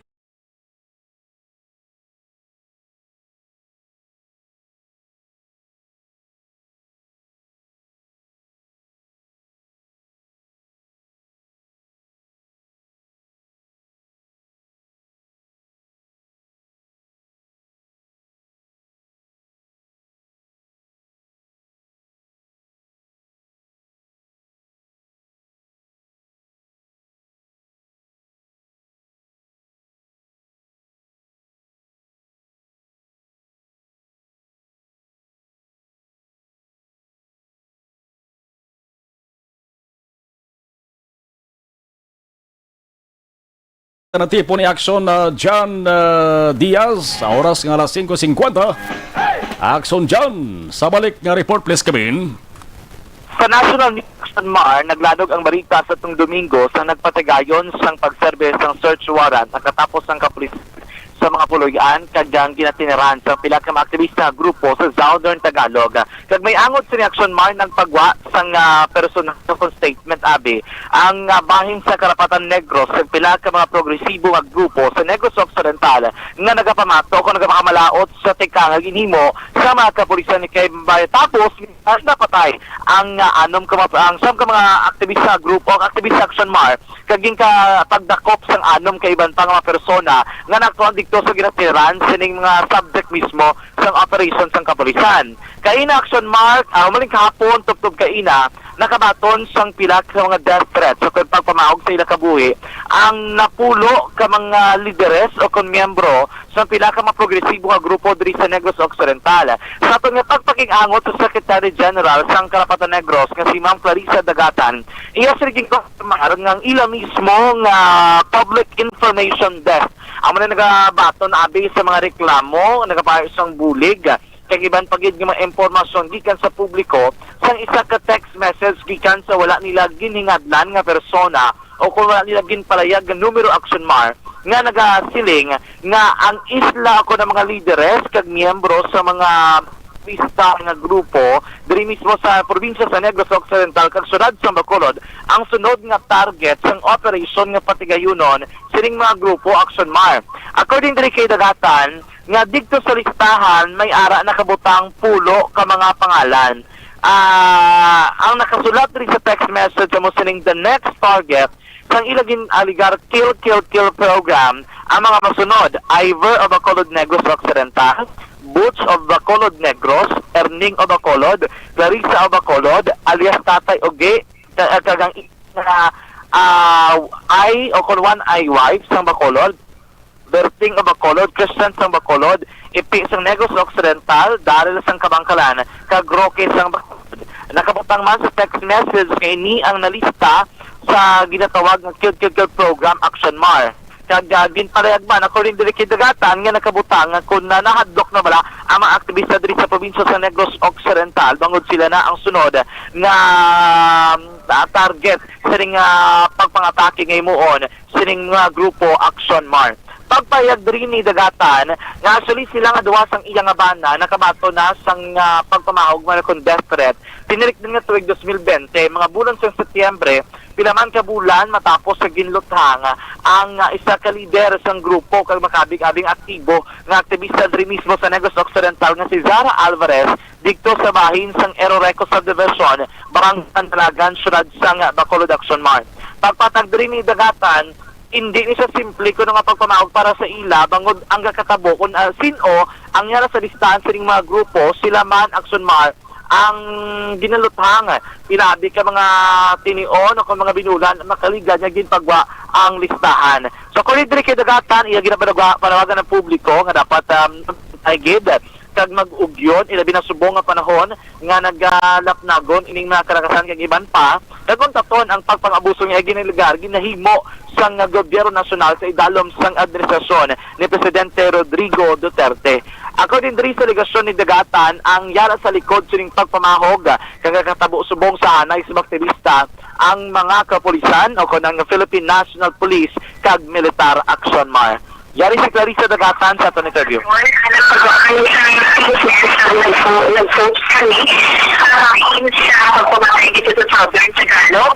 Natipon ni Action, ah, John, ah, Diaz sa oras nga alas singko singkwenta. Action John, sa balik nga report, please, Kevin. Sa National News Action Mar, naglanog ang balita sa tong Domingo sa nagpatigayon sang pagserbe sang search warrant nakatapos ang kapulis sa mga puloy-an kag ang ginatiniran sa pila ka mga aktibista nga grupo sa Southern Tagalog. Kag may angod sa reaksyon, Mar, nagpagwa sang, ah, personal nga statement, abi, ang, ah, bahin sa Karapatan Negros kag pila ka mga progresibo nga grupo sa Negros Occidental nga nagapamato kung nagapakamalaot sa tikang nga ginhimo sa mga kapulisan kay matapos, ah, napatay ang, ah, anom ka mga, ang siyam ka mga aktibista nga grupo, ang Activist Action Mar, kag ginkapagdakop sang anom ka iban pa nga mga persona nga naaktuhan didto didto sa ginatiran sining mga subject mismo sang operation sang kapulisan. Kaina, Action Mark, ah, maling kahapon, tubtob kaina, nakabaton sang pila ka mga death threats o kon pagpamahog sa ila kabuhi ang napulo ka mga lideres o kon miyembro sa pila ka mga progresibo nga grupo diri sa Negros Occidental. Sa aton nga pagpakig-angot sa Secretary General sang Karapatan Negros nga si Ma'am Clarissa Dagatan, iya sila ginkonfirmar nga ang ila mismo nga Public Information Desk amo na nagabaton abi sa mga reklamo, nagapayo sang bulig, kag iban pa gid nga mga impormasyon gikan sa publiko sang isa ka text message gikan sa wala nila ginhingadlan nga persona o kon wala nila ginpalayag nga numero, Action Mark, nga nagasiling nga ang isla o kon ang mga lideres kag miyembro sa mga lista nga grupo diri mismo sa probinsya sa Negros Occidental kag siyudad sa Bacolod ang sunod nga target sang operasyon nga patigayunon sining mga grupo, Action Mark. According diri kay Dagatan, nga didto sa listahan may ara nakabutang pulo ka mga pangalan. Ah, ang nakasulat diri sa text message amo sining the next target sang ila gin-alegar kill, kill, kill program ang mga masunod: Ivor of Bacolod, Negros Occidental, Butch of Bacolod, Negros, Erning of Bacolod, Clarissa of Bacolod, alias Tatay Ugi, ka-, kag ang i-, nga, ah, I o kon one eye wife sang Bacolod, Berting of Bacolod, Christian sang Bacolod, Ipi sang Negros Occidental, Daryl sang Kabankalan, kag Roque sang Bacolod. Nakabutang man sa text message nga ini ang nalista sa ginatawag nga Kill Kill Kill Program, Action Mark. Kag, ah, ginpalayag man, according diri kay Dagatan, nga nakabutang nga kon na nahadlok na bala ang mga aktibista diri sa probinsya sa Negros Occidental, bangod sila na ang sunod nga, ah, target sining, ah, pagpangatake nga himuon sining, ah, grupo, Action Mark. Pagpahayag diri ni Dagatan nga actually sila nga duha sang iya nga bana nakabaton na sang, ah, pagpamahog man kon death threat. Tinilikdan nga tuig dos mil bente, mga bulan sang Setyembre, pila man ka bulan matapos sa ginluthang ang, ah, isa ka lider sang grupo kag makabig-abing aktibo nga aktibista diri mismo sa Negros Occidental nga si Zara Alvarez didto sa bahin sang Eroreco Subdivision, Barangay Candalagan, siyudad sang Bacolod, Action Mark. Pagpatag diri ni Dagatan, indi ni siya simple kuno nga pagpamahog para sa ila, bangod ang gakatabo kon, ah, sin-o ang yara sa listahan sining mga grupo, sila man, Action Mark, ang ginaluthang. Pila abi ka mga tinion o kon mga binulan makaligad nga ginpagwa ang listahan. So, according diri kay Dagatan, iya ginapanagwa-, panawagan ang publiko nga dapat, um, ay gid kag mag-ugyon, ilabi na subong nga panahon nga nagalapnagon ining mga kalakasan kag iban pa, kag untaton ang pagpang-abuso nga ginalegar ginahimo sang gobyerno nasyonal sa idalom sang administrasyon ni Presidente Rodrigo Duterte. According diri sa alegasyon ni Dagatan, ang yara sa likod sining pagpamahog kag gakatabo subong sa hanay sa mga aktivista ang mga kapulisan o kon ang Philippine National Police kag Militar, Action Mark. Yari si Clarissa Dagatan sa aton interview. Nagpo-, nag-post kami, ah, in sa pagpamahay dito sa Southern Tagalog.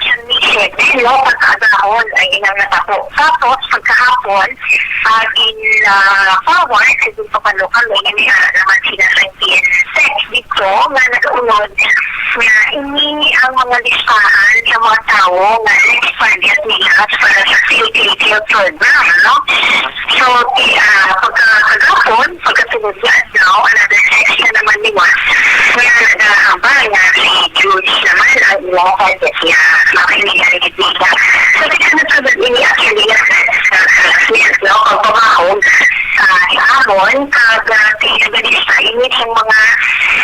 Kami siyete, no, pagkaagahon ay inang natabo. Tapos, pagkahapon, ah, in, ah, forward, ay dito pa kami, may ara naman sila sa P N S X dito, nga nag-unod nga ini ang mga listahan sa mga tawo nga na-expanded nila para sa Philippine Field Program, no? So, di, ah, pagka-, kagapon, pagkasunod nga adlaw, another text na naman ni Juan, nga nagahambal nga si Jude naman ang ilang target niya. Makinig ang nila. So, di ka nasunod ini actually nga text, no? Pagpamahog, ah, sa amon, kag, ah, pinagdadisplay ini sa mga,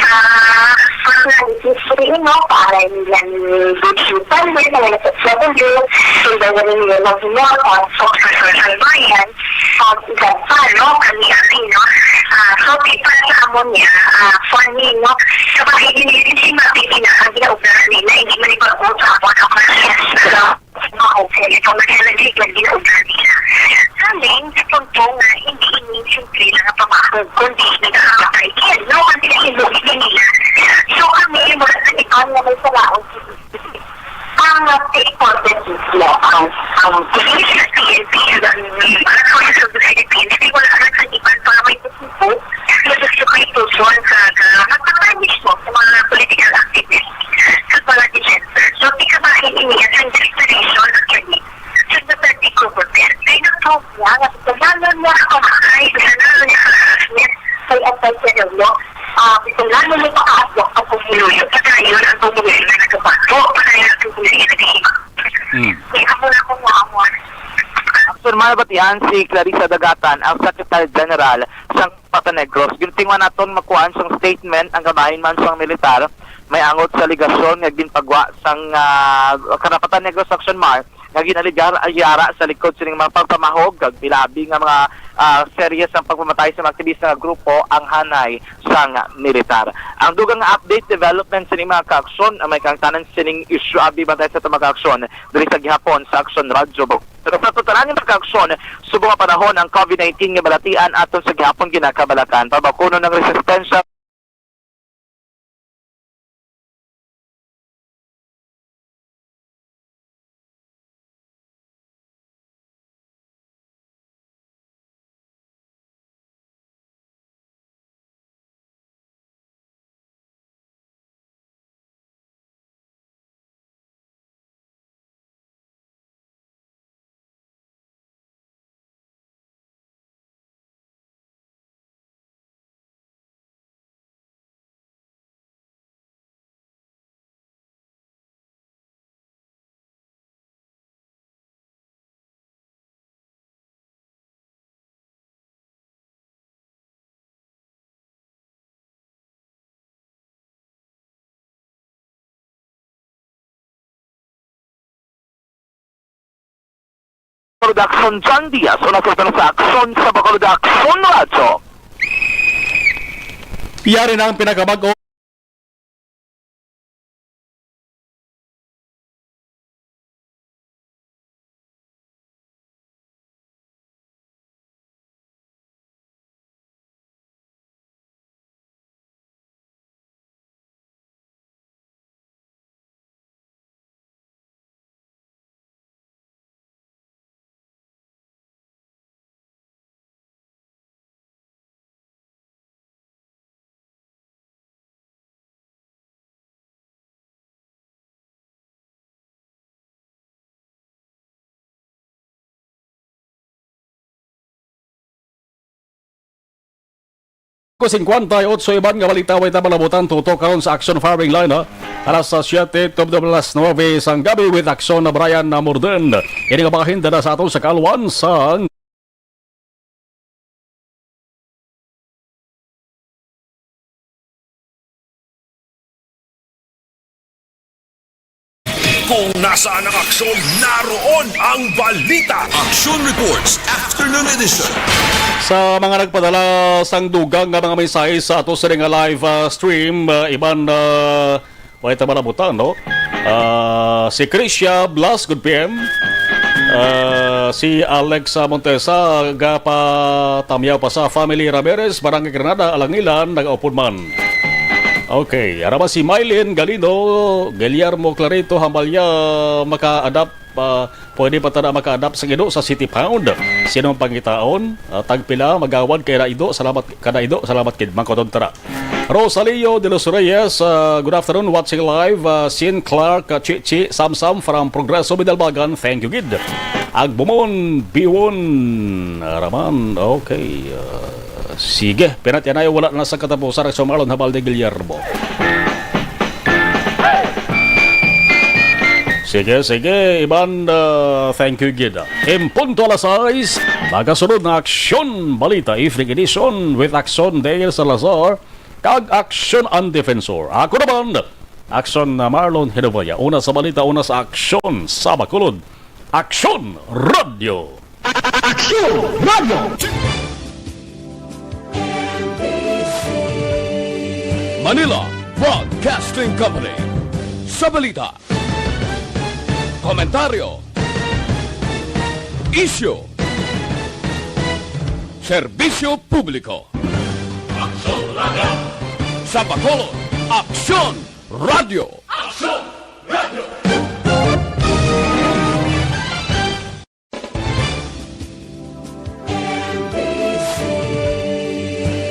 ah, personalities sa inyo, para nila ni Jude Jude Palmer, na nagsasabi, Sunday na ninyo ng Hinor, ang spokesperson sa bayan, ang ilan pa, no? Kami, kami, no? Ah, so, di pa sa amon niya, ah, funny, no? Sa bagay, hindi, hindi mapipina ang ginaugaran nila, hindi man ipag-usap ang mga Mao kay ito nga energy nga ginaubra nila. Kaling sa punto nga hindi ini simple lang nga pamahog, kundi nagkakapatay din, no? Ang pinahilog din nila. So, kami, mura sa iban nga may salaon, ang stakeholders mismo, ang, ang police, P N P, and ang mga forces of the Philippines, hindi wala na sa iban para may tipo, na gusto ko ituson sa, sa magpapay mismo sa mga political activists, sa mga dissenters. So, di ka ba ini at ang destination of the Nagpapati ko, sir. Kaya nag-post niya nga sa kasalanan niya ako na Nabatian si Clarissa Dagatan, ang Secretary General sang Karapatan Negros. Gintinguhan naton makuhaan sang statement ang kabahin man sang militar may angot sa alegasyon nga ginpagwa sang, ah, Karapatan Negros Action Mar nga ginaligar ang yara sa likod sining mga pagpamahog kag pila abi nga mga, ah, serye sang pagpamatay sa mga aktibista nga grupo ang hanay sang militar. Ang dugang nga update, development sining mga kaaksyon, ang may kaangtanan sining isyu abi bantay sa atong mga kaaksyon diri sa gihapon sa Aksyon Radyo. Pero sa totalan nga mga kaaksyon, subong nga panahon ang COVID nineteen nga balatian aton sa gihapon ginakabalakan. Pabakunon ang resistensya. Production, John Diaz, una sa sa Aksyon sa Bacolod, Aksyon Radyo. Yari na ang pinakabag-o. Ko singkwenta y otso, iban nga balita way ta malabutan tutok karon sa Aksyon Firing Line, ha? Alas sa siyete, tubtob alas nuebe sang gabi with Aksyon na Brian na Morden. Ini nga bahin dala sa aton sa kaalwan sang Kung nasaan ang aksyon, naroon ang balita. Action Reports, Afternoon Edition. Sa mga nagpadala sang dugang nga mga mensahe sa ato sini nga live, ah, stream, ah, iban, ah, way ta malabutan, no? Ah, si Krisha Blas, good P M. Ah, si Alex, ah, Montesa, gapatamyaw pa sa Family Ramirez, Barangay Granada, Alangilan, nagaupod man. Okay, ara ba si Mylene Galindo, Guillermo Clarito, hambal niya maka-adapt, ah, pwede pa tana maka-adapt sa ido sa City Pound. Sino ang pangitaon? Ah, tagpila, magawad kay Raido, salamat, kada Ido, salamat kid Mangkotod tara. Rosalio de los Reyes, ah, good afternoon, watching live. Ah, Sin Clark, ah, Chichi, Samsam from Progreso, Bidalbagan, thank you gid. Agbumon, Biwon, Raman, okay. Ah, Sige, pinatyanay wala na sa katapusan ang sumalon habal ni Guillermo. Sige, sige, iban, uh, thank you gid. Impunto alas sais, magasunod na Aksyon Balita Evening Edition with Aksyon Dale Salazar kag Aksyon ang Defensor. Ako naman, Aksyon na Marlon Hinovaya. Una sa balita, una sa aksyon sa Bacolod. Aksyon Radio. Aksyon Radio. Manila Broadcasting Company. Sa balita, komentaryo, isyu, serbisyo publiko. Aksyon Radio. Sa Bacolod, Aksyon Radio. Aksyon Radio.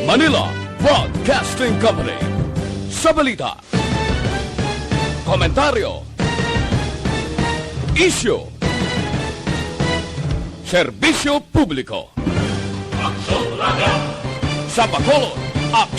Manila Broadcasting Company. Sa balita, komentaryo, isyu, serbisyo publiko. Aksyon Radio. Sa Bacolod, Aksyon